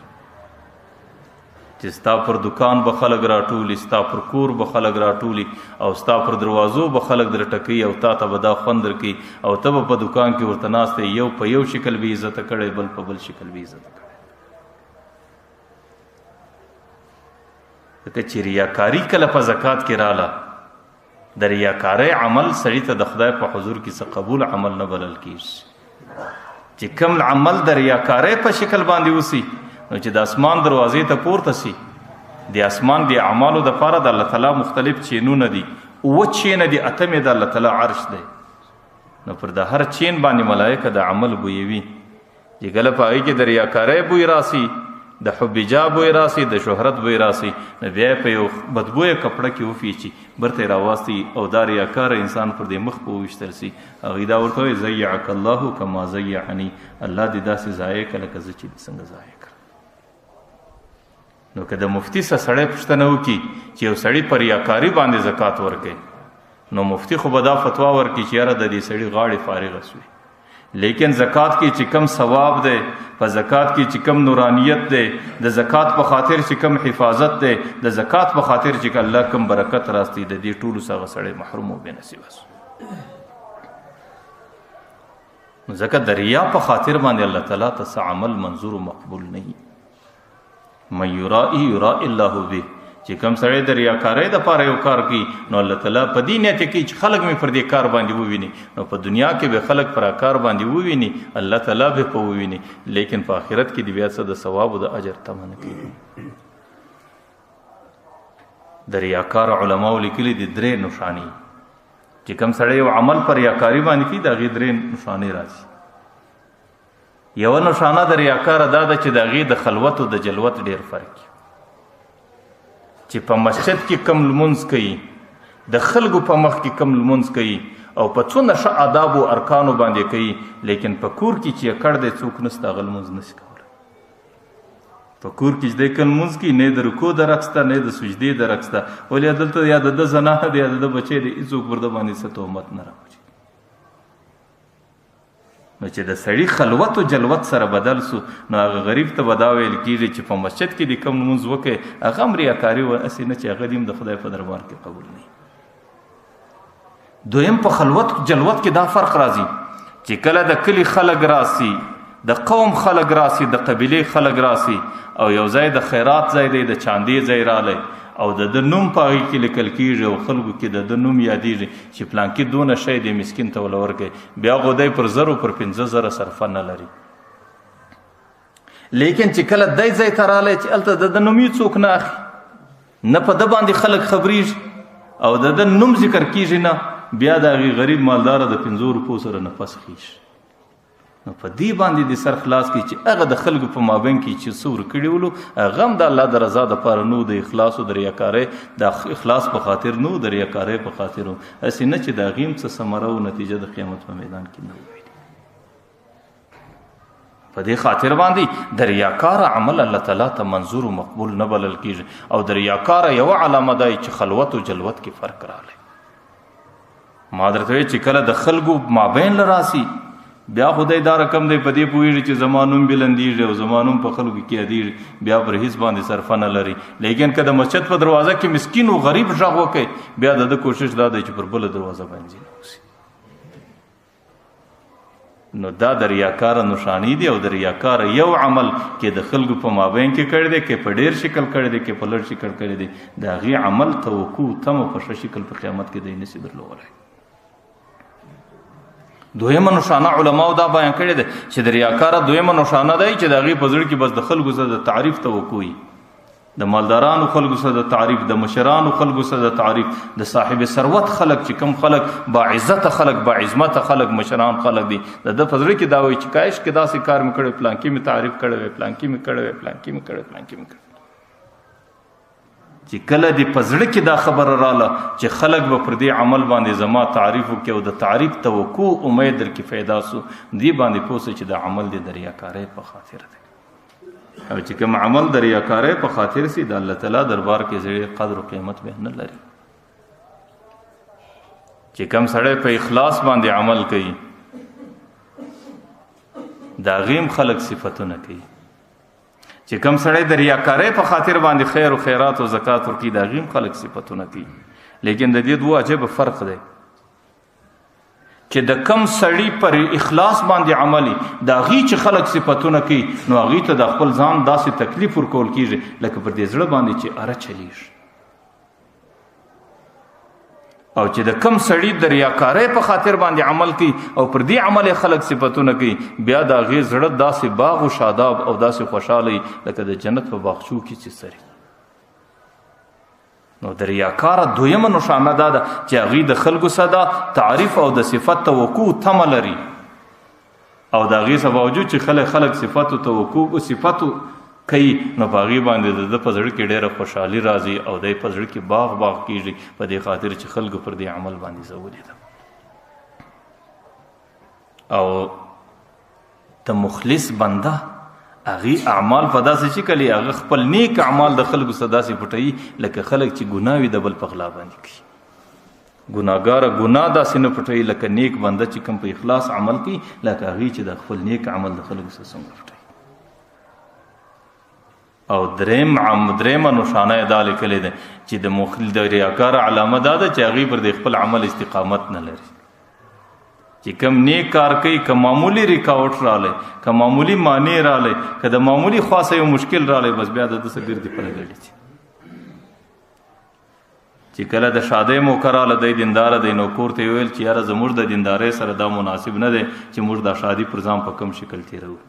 Speaker 1: چې ستا پر دکان به خلک راټولي، ستا پر کور به خلک راټولي، او ستا پر دروازو به خلک درټکوي، او تا ته به دا خوند درکوي، او ته به په دکان کې ورته ناست یې، یو په یو شکل بې عزته کړی، بل په بل شکل بې عزته کړی. ځکه چې ریاکاري کله په زکات کې راله، د ریاکارۍ عمل سړي ته د خدای په حضور کې څه قبول عمل نه بلل کېږي. چې کوم عمل د ریاکارۍ په شکل باندې وسي، نو چې د اسمان دروازې ته پورته سي، د اسمان د اعمالو دپاره د الله تعالی مختلف چینونه دي، اووه چینه دي، اتم یې د الله تعالی عرش دی. نو پر د هر چین باندې ملایکه د عمل بویوي. چې کله په هغې کې د ریاکارۍ بوی راسي، د حب جاه بوی راسي، د شهرت بوی راسي، نو بیا یې په یو بدبویه کپړه کې وپیچي، برته یې راواستي، او دا ریاکاره انسان پر دې مخ په وویشتل سي. هغوی دا ورته وایي ضیعک الله کما ضیعنی، الله دې داسې ضایع کړه لکه زه چې دې څنګه ضایع کړم. نو که د مفتي څخه سړی پوښتنه وکړي چې یو سړي په ریاکاري باندې زکات ورکوي، نو مفتي خو به دا فتوا ورکړي چې یاره د دې سړي غاړې فارغه سوې، لیکن زکات کې چې کم ثواب دی، په زکات کې چې کم نورانیت دی، د زکات په خاطر چې کم حفاظت دی، د زکات په خاطر چې الله کم برکت راستي، د دې ټولو څخه سړی محروم او بې نصیبه سو. نو ځکه د ریا په خاطر باندې الله تعالی ته څه عمل منظور او مقبول نه وي. من یرائي یرائي الله به، چې کوم سړی د ریاکارۍ دپاره یو کار کوي نو الله تعالی په دې نیت کوي چې خلک مې پر دې کار باندې وویني، نو په دنیا کې به خلک پر کار باندې وویني، الله تعالی به په وویني، لیکن په آخرت کې دی بیا څه د ثواب او د اجر تمه نه کوي. د ریاکار علماو لیکلي دي درې نښانې، چې کوم سړی یو عمل پر ریاکاري باندې کوي د هغې درې نښانې راځي. یوه نښانه د ریاکاره دا ده چې د هغې د خلوت او د جلوت ډېر فرق، چې په مسجد کې کم لمونځ کوي، د خلکو په مخ کې کم لمونځ کوي او په څونه ښه آداب او ارکانو باندې کوي، لیکن په کور کې چې یې کړ دی څوک نسته هغه لمونځ نشي کولی. په کور کې چې دی کوم لمونځ کوي نه د رکوع درک سته نه د سجدې درک سته، ولې دلته یا د ده زنانه دی یا د ده بچی دی، هېڅوک پر ده باندې څه تهمت نه راوړي. نو چې د سړي خلوت او جلوت سره بدل سو نو هغه غریب ته به دا ویل کېږي چې په مسجد کې دې کوم لمونځ وکړي هغه هم ریاکاري وه، هسې نه چې هغه دې هم د خدای په دربار کې قبول نه. دویم په خلوت جلوت کې دا فرق راځي چې کله د کلي خلک راسي، د قوم خلک راسي، د قبیلې خلک راسي او یو ځای د خیرات ځای دی، د چاندې ځای رالی او د ده نوم په هغې کې لیکل کېږي او خلکو کې د ده نوم یادېږي چې پلانکي دونه شی دی مسکین ته وله ورکوي، بیا خو دی پر 1000 پر 5000 صرفه نه لري. لیکن چې کله دی ځای ته رالی چې هلته د ده نوم هېڅوک نه اخلي، نه په ده باندې خلک خبرېږي او د ده نوم ذکر کېږي نه، بیا د هغې غریب مالداره د 5 روپو سره نفس خېږي. نو په دې باندې د سر خلاص کړي چې هغه د خلکو په مابین کې چې څه ورکړي ولو هغه هم د الله د رضا دپاره نو، د اخلاص او د ریاکارۍ د اخلاص په خاطر نو، د ریاکارۍ په خاطر و، هسې نه چې د هغې هم څه ثمره او نتیجه د قیامت په میدان کې نه وویني. په دې خاطر باندې د ریاکاره عمل الله تعالی ته منظور او مقبول نه بلل کېږي. او د ریاکاره یوه علامه دا چې خلوت او جلوت کې فرق راغلی. ما درته ویل چې کله د خلکو مابین له راسي بیا خدای دا رقم دی په دې پوهېږي چې زما نوم بلندېږي او زما نوم په خلکو کې یادېږي، بیا پر هېڅ باندې صرفه نه لري. لیکن که د مسجد په دروازه کې مسکین او غریب غږ وکړي بیا د ده کوشش دا دی چې پر بله دروازه باندې نه اوسي. نو دا د ریاکاره نښانې دي. او د ریاکاره یو عمل کې د خلکو په مابین کې کړی دی، کې په ډېر شکل کړی دی، کې په لږ شکل کړی دی، د هغې عمل توقع تمه په ښه شکل په قیامت کې دی نشي درلولی. دویمه نښانه علماو دا بیان کړې ده چې د ریاکاره دویمه نښانه دی چې د هغې په زړه کې بس د خلکو سره د تعریف توقع وي، د مالدارانو خلکو سره د تعریف، د مشرانو خلکو سره د تعریف، د صاحب ثروت خلک چې کوم خلک باعزته خلک، باعظمته خلک، مشران خلک دي، د ده په زړه کې دا وایي چې کاش کې داسې کار مې کړی، پلانکي مې تعریف کړی وی، پلانکي مې کړی وی، پلانکي مې کړی، پلانکي مې کړی. چې کله دې په زړه کې دا خبره راله چې خلک به پر دې عمل باندې زما تعریف وکړي او د تعریف توقع امید در کې پیدا سو، دې باندې پوه سه چې دا عمل دې د ریاکارۍ په خاطر دی. او چې کوم عمل د ریاکارۍ په خاطر سي د الله تعالی دربار کې زړه قدر او قیمت به نه لري. چې کوم سړی په اخلاص باندې عمل کوي د هغې هم خلک صفتونه کوي. چې کوم سړی د ریاکارۍ په خاطر باندې خیر او خیرات او زکات ورکوي د هغې هم خلک صفتونه کوي. لیکن د دې دوه عجیبه فرق دی چې د کم سړي پر اخلاص باندې عملي د هغې چې خلک صفتونه کوي نو هغې ته د خپل ځان داسې تکلیف ورکول کېږي لکه پر دې زړه باندې چې اره چلیږي. او چې د کم سړي د ریاکارۍ په خاطر باندې عمل کوي او پر دې عمل یې خلک صفتونه کوي بیا د هغې زړه داسې باغ او شاداب او داسې خوشحاله وي لکه د جنت په باغچو کې چې څري. نو د ریاکاره دویمه نښانه دا ده چې هغوی د خلکو سره دا تعریف او د صفت توقع تمه لري، او د هغې سره باوجود چې خلک صفت او توقع او صفت کوي نو په هغې باندې د ده په زړه کې ډېره خوشحالي راځي او دی په زړه کې باغ باغ کېږي په دې خاطر چې خلکو پر دې عمل باندې زه ولیدم. او د مخلص بنده هغې اعمال په داسې شکل یې هغه خپل نیک اعمال د خلکو سره داسې پټوي لکه خلک چې ګناوې د بل په غلا باندې کوي. ګناهګاره ګناه داسې نه پټوي لکه نیک بنده چې کوم په اخلاص عمل کوي، لکه هغې چې د خپل نیک عمل د خلکو سره څنګه پټوي. او درېیمه نښانه یې دا لیکلې ده چې د مخل د ریاکاره علامه دا ده چې هغې پر د خپل عمل استقامت نه لري. چې کم نیک کار کوي، که معمولی رکاوټ رالی، که معمولی مانع رالی، که د معمولی خوا څخه یو مشکل رالی، بس بیا د ده څه ګردي په لګړي. چې کله د شادۍ موقع راله، دی دینداره دی، نو کور ته یې وویل چې یاره زموږ د دیندارۍ سره دا مناسب نه دی چې موږ دا شادي پر ځان په کم شکل تېروو.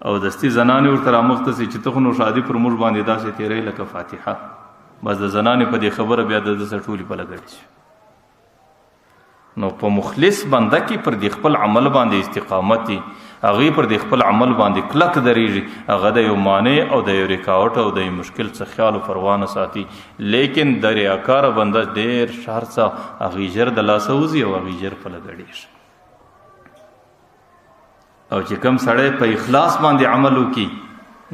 Speaker 1: او دستي زنانې ورته رامخته سي چې ته خو نو شادي پر موږ باندې داسې تېروې لکه فاتحه. بس د زنانې په دې خبره بیا د ده سره ټولې په لګړې شي. نو په مخلص بنده کې پر دې خپل عمل باندې استقامت دی، هغې پر دې خپل عمل باندې کلک درېږي، هغه د یو مانع او د یو رکاوټ او د یو مشکل څخه خیال او پروا نه ساتي. لیکن د ریاکاره بنده ډېر شر څه هغې ژر د لاسه وځي او هغې ژر په لګړېږي. او چې کم سړی په اخلاص باندې عمل وکړي،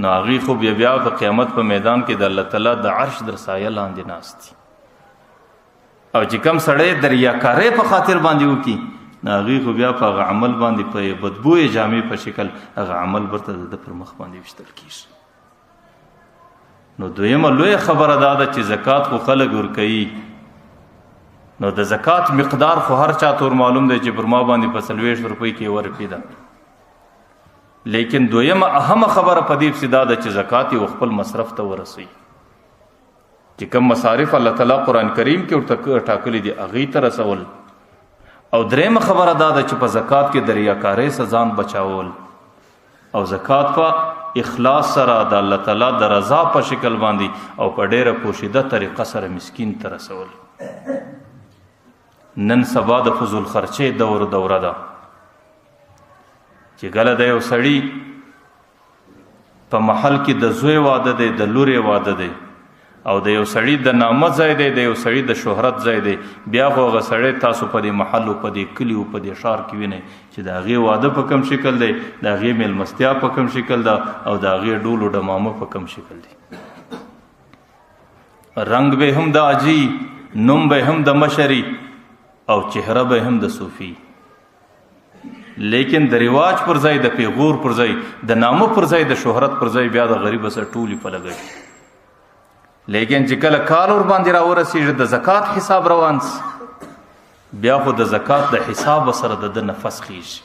Speaker 1: نو هغې خو بیا بیا په قیامت په میدان کې د الله تعالی د عرش در سایه لاندې ناست دي. او چې کم سړی د ریاکارۍ په خاطر باندې وکړي، نو هغې خو بیا په هغه عمل باندې په بدبویې جامې په شکل هغه عمل ورته د ده پر مخ باندې ویشتل کېږي. نو دویمه لویه خبره دا ده چې زکات خو خلک ورکوي، نو د زکات مقدار خو هر چا ته ور معلوم دی چې پر ما باندې په 40 روپۍ کې یوه روپۍ ده. لیکن دویمه اهمه خبره په دې پسې دا ده چې زکات یې خپل مصرف ته ورسوي، چې کوم مصارف الله تعالی قرآن کریم کې ورته ټاکلي دي هغې ته رسول. او درېیمه خبره دا ده چې په زکات کې د ریاکارۍ څخه ځان بچاول، او زکات په اخلاص سره د الله تعالی د رضا په شکل باندې او په ډېره پوشیده طریقه سره مسکین ته رسول. نن سبا د فضول خرچې دور دوره ده چې کله د یو سړي په محل کې د زوی واده دی، د لورې واده دی، او د یو سړي د نامه ځای دی، د یو سړي د شهرت ځای دی، بیا خو هغه سړی تاسو په دې محل او په دې کلي او په دې ښار کې وینئ چې د هغې واده په کوم شکل دی، د هغې میلمستیا په کوم شکل ده، او د هغې ډول او ډمامه په کوم شکل دی. رنګ به هم د عاجي، نوم به هم د مشري، او چهره به هم د صوفي. لیکن د رواج پر ځای، د پیغور پر ځای، د نامه پر ځای، د شهرت پر ځای بیا د غریب سره ټولې په لګوي. لیکن چې کله کال ور باندې راورسېږي، د زکات حساب روان سي، بیا خو د زکات د حساب سره د ده نفس خېږي.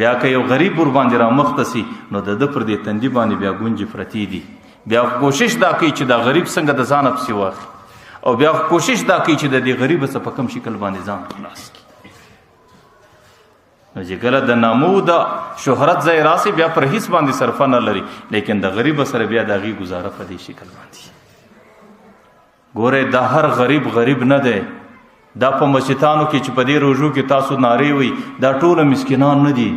Speaker 1: بیا که یو غریب ور باندې رامخته سي، نو د ده پر دې تندي باندې بیا ګونجې پرتې دي. بیا کوشش دا کوي چې دا غریب څنګه د ځانه پسې واخلي، او بیا کوشش دا کوي چې د دې غریب څخه په کوم شکل باندې ځان خلاص کړي. نو چې کله د نامو د شهرت ځای راسي، بیا پر هیڅ باندې صرفه نه لري، لیکن د غریب سره بیا د هغې ګزاره په دې شکل باندې. ګورئ، دا هر غریب غریب نه دی. دا په مسجدانو کې چې په دې روژو کې تاسو نارې وئ، دا ټوله مسکینان نه دي.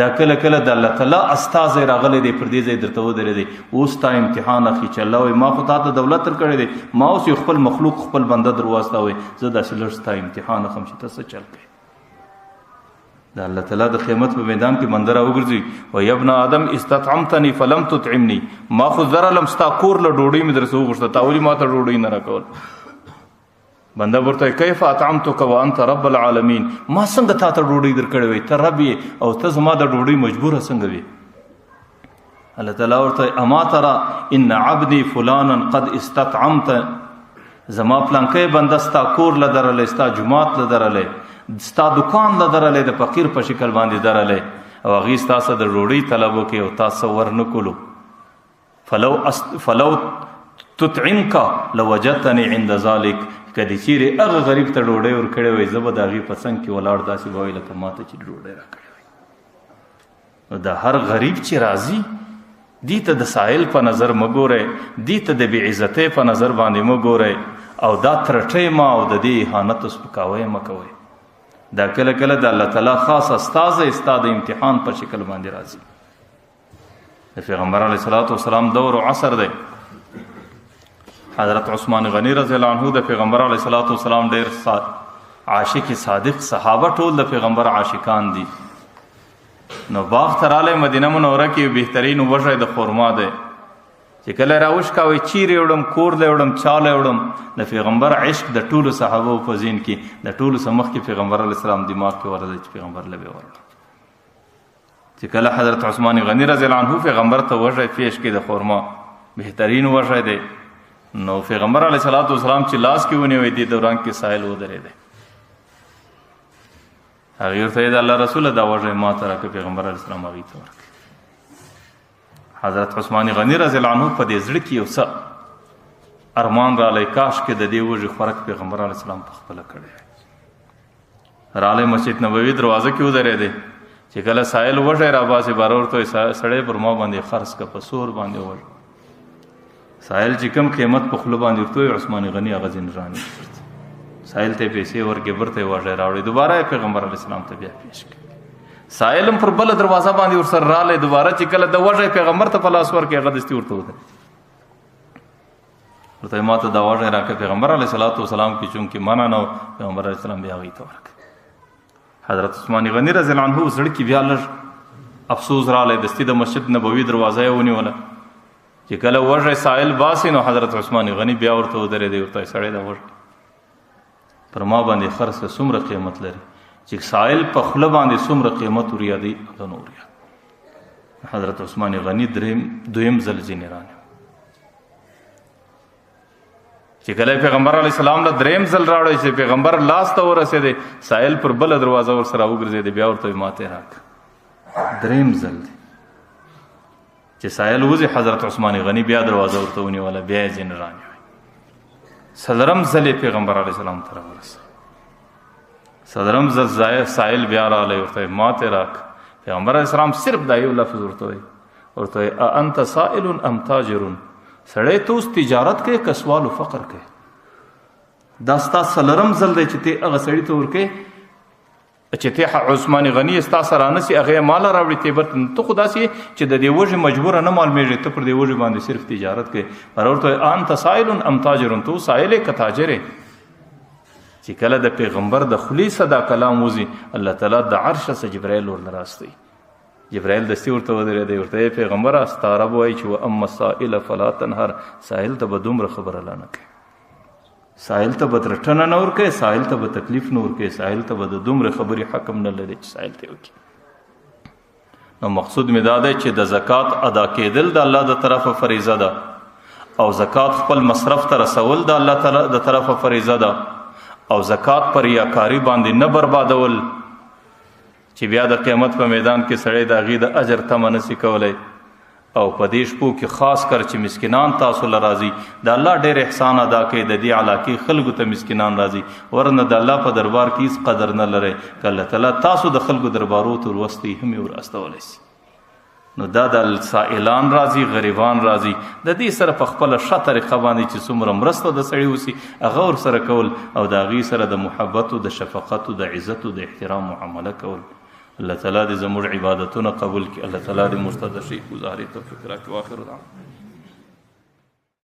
Speaker 1: دا کله کله د الله تعالی استازی راغلی دی، پر دې ځای درته ودرېدی، اوس تا امتحان اخلي چې الله وایي ما خو تا ته دولت درکړی دی، ما اوس یو خپل مخلوق خپل بنده در واستوی، زه داسې لږ ستا امتحان اخلم چې ته څه چل کوې. د الله تعالی د قیامت په میدان کې بنده راوګرځي، وایي ابن آدم استطعمتني فلم تطعمني، ما خو درلم ستا کور له ډوډۍ مې درڅخه وغوښته، تا ولې ما ته ډوډۍ نه راکول؟ بنده ورته کیف اطعمتک وانت رب العالمین، ما څنګه تا ته ډوډۍ درکړې وای، ته رب یې او ته زما د ډوډۍ مجبوره څنګه وې؟ الله تعالی ورته اما ترى ان عبدي فلانا قد استطعمت، زما پلانکی بنده ستا کور له درلی، ستا جومات له درلی، ستا دکان له درلی، د فقیر په شکل باندې درلی، او هغې ستا څخه د ډوډۍ طلب وکړي او تا څه ورنه کړو. فلو تطعمک لوجدتني عند ذلک، که دې چیرې هغه غریب ته ډوډۍ ورکړې وای، زه به د هغې په څنګ کې ولاړ داسې به وای لکه ما ته چې ډوډۍ راکړې وای. نو د هر غریب چې راځي، دې ته د ساحل په نظر مه ګورئ، دې ته د بې عزتۍ په نظر باندې مه ګورئ، او دا ترټۍ ما او د دې اهانت او سپکاوی مه کوئ. دا کله کله د الله تعالی خاص استازی ستا د امتحان په شکل باندې راځي. د پیغمبر علیه الصلاة والسلام دور او عصر دی. حضرت عثمان غنی رضی الله عنه د پیغمبر علیه الصلاة والسلام ډېر عاشق صادق صحابه ټول د پیغمبر عاشقان دي. نو باغ ته راغلی مدینه منوره کې بهترین وږی د خرما دی، چې کله راوشکاوی چیرې وړم، کور له وړم، چا له وړم. د پیغمبر عشق د ټولو صحابو په ذهن کې، د ټولو څخه مخکې پیغمبر علیه السلام دماغ کې ورځي چې پیغمبر له به ورړم. چې کله حضرت عثمان غنی رضی الله عنه پیغمبر ته وږی پیش کړي د خرما بهترین وږی دی، نو پیغمبر علیه الصلاة والسلام چې لاس کې ونیوی، دې دوران کې ساحل ودرېدی. هغې ورته د الله رسوله دا وږی ما ته راکړه. پیغمبر علیه السلام هغې ته ورکړ. حضرت عثمان غني رضی الله عنه په دې زړه کې یو څه ارمان رالی، کاش کې د دې وږي خوراک پیغمبر علیه السلام په خپله کړی. رالی مسجد نبوي دروازه کې ودرېدی، چې کله سایل وږی راباسي باره ورته وایي سړی پر ما باندې خرڅ کړه، په سور باندې وږی. سایل چې کوم قیمت په خوله باندې ورته وایي عثمان غني هغه ځینې رانیسي. سایل ته پیسې ورکړې، بیرته یې وږی راوړی، دوباره یې پیغمبر علیه السلام ته بیا پیش کړ. سایل هم پر بله دروازه باندې ورسره رالی، دوباره چې کله د وږی پیغمبر ته په لاس ورکړي هغه دستي ورته ودرېد، ورته یې ما ته دا وږی راکړه. پیغمبر علیه الصلاة والسلام کې چونکې منع نه و، پیغمبر علیه السلام بیا هغوی ته ورکړ. حضرت عثمان غني رضی الله عنه زړه کې بیا لږ افسوس رالی، دستي د مسجد نبوي دروازه یې ونیوله. چې کله وږی سایل باسي نو حضرت عثمان غني بیا ورته ودرېدی، ورته یې سړی دا وږی پر ما باندې خرڅ کړه، څومره قیمت لري؟ چې سایل په خوله باندې څومره قیمت وریادوي هغه نه وریاد. حضرت عثمان غني دویم ځل ځینې رانیو. چې کله پیغمبر علیه السلام له دریم ځل راوړی، چې پیغمبر لاس ته ورسېدی، سایل پر بله دروازه ورسره وګرځېدی، بیا ورته یې ماته راکړه. دریم ځل دی چې سایل وځي، حضرت عثمان غني بیا دروازه ورته ونیوله، بیا یې ځینې رانیوی. څلورم ځل یې پیغمبر علیه السلام ته راورسېد. څلورم ځل سایل بیا راغلی، ورته یې ماته راکړه. پیغمبر علیه السلام صرف دا یو لفظ ورته وایي، ورته وایي انت سائل ام تاجر؟ سړی ته اوس تجارت کوې که سوال و فقر کوې؟ دا ستا څلورم ځل دی چې ته هغه سړي ته ورکوې چې ته عثمان غني ستا سره رانسي، هغه یې ماله راوړي، ته بیرته ته خو داسې چې د دې وږي مجبوره نه معلومېږي، ته پر دې وږي باندې صرف تجارت کوې. پر ورته وایي انت سائل ام تاجر؟ ته سائل یې که تاجر یې؟ چې کله د پیغمبر د خولې څخه دا کلام وځي، الله تعالی د عرش څخه جبرائیل ورله راستوي. جبرائیل دستي ورته ودرېدی، ورته یې پیغمبره ستا رب وایي چې واما السائل فلا تنهر، سائل ته به دومره خبره لا نه کوې، سائل ته به ترټنه نه ورکوې، سائل ته به تکلیف نه ورکوې، سائل ته به د دومره خبرې حکم نه لرې چې سائل ته یې وکړي. نو مقصود مې دا دی چې د زکات ادا کېدل د الله د طرفه فریضه ده، او زکات خپل مصرف ته رسول د الله تعالی د طرفه فریضه ده، او زکات پر ریاکاري باندې نه بربادول چې بیا د قیامت په میدان کې سړی د هغې د اجر تمه نه سي کولی. او په دې شپو کې خاص کر چې مسکینان تاسو له راځي، د الله ډېر احسان ادا کوي، د دې علاقې خلکو ته مسکینان راځي، ورنه د الله په دربار کې هیڅ قدر نه لري، که الله تعالی تاسو د خلکو دربارو ته وروستي هم یې ور استولی سي. نو دا د سائلان راځي، غریبان راځي، د دې سره په خپله ښه طریقه باندې چې څومره مرسته د سړي وسي هغه ورسره کول، او د هغې سره د محبت او د شفقت او د عزت او د احترام معامله کول. الله تعالی دې زموږ عبادتونه قبول کړي، الله تعالی دې موږ ته د ښې ګزارې توفیق راکړي. واخر دعوانا.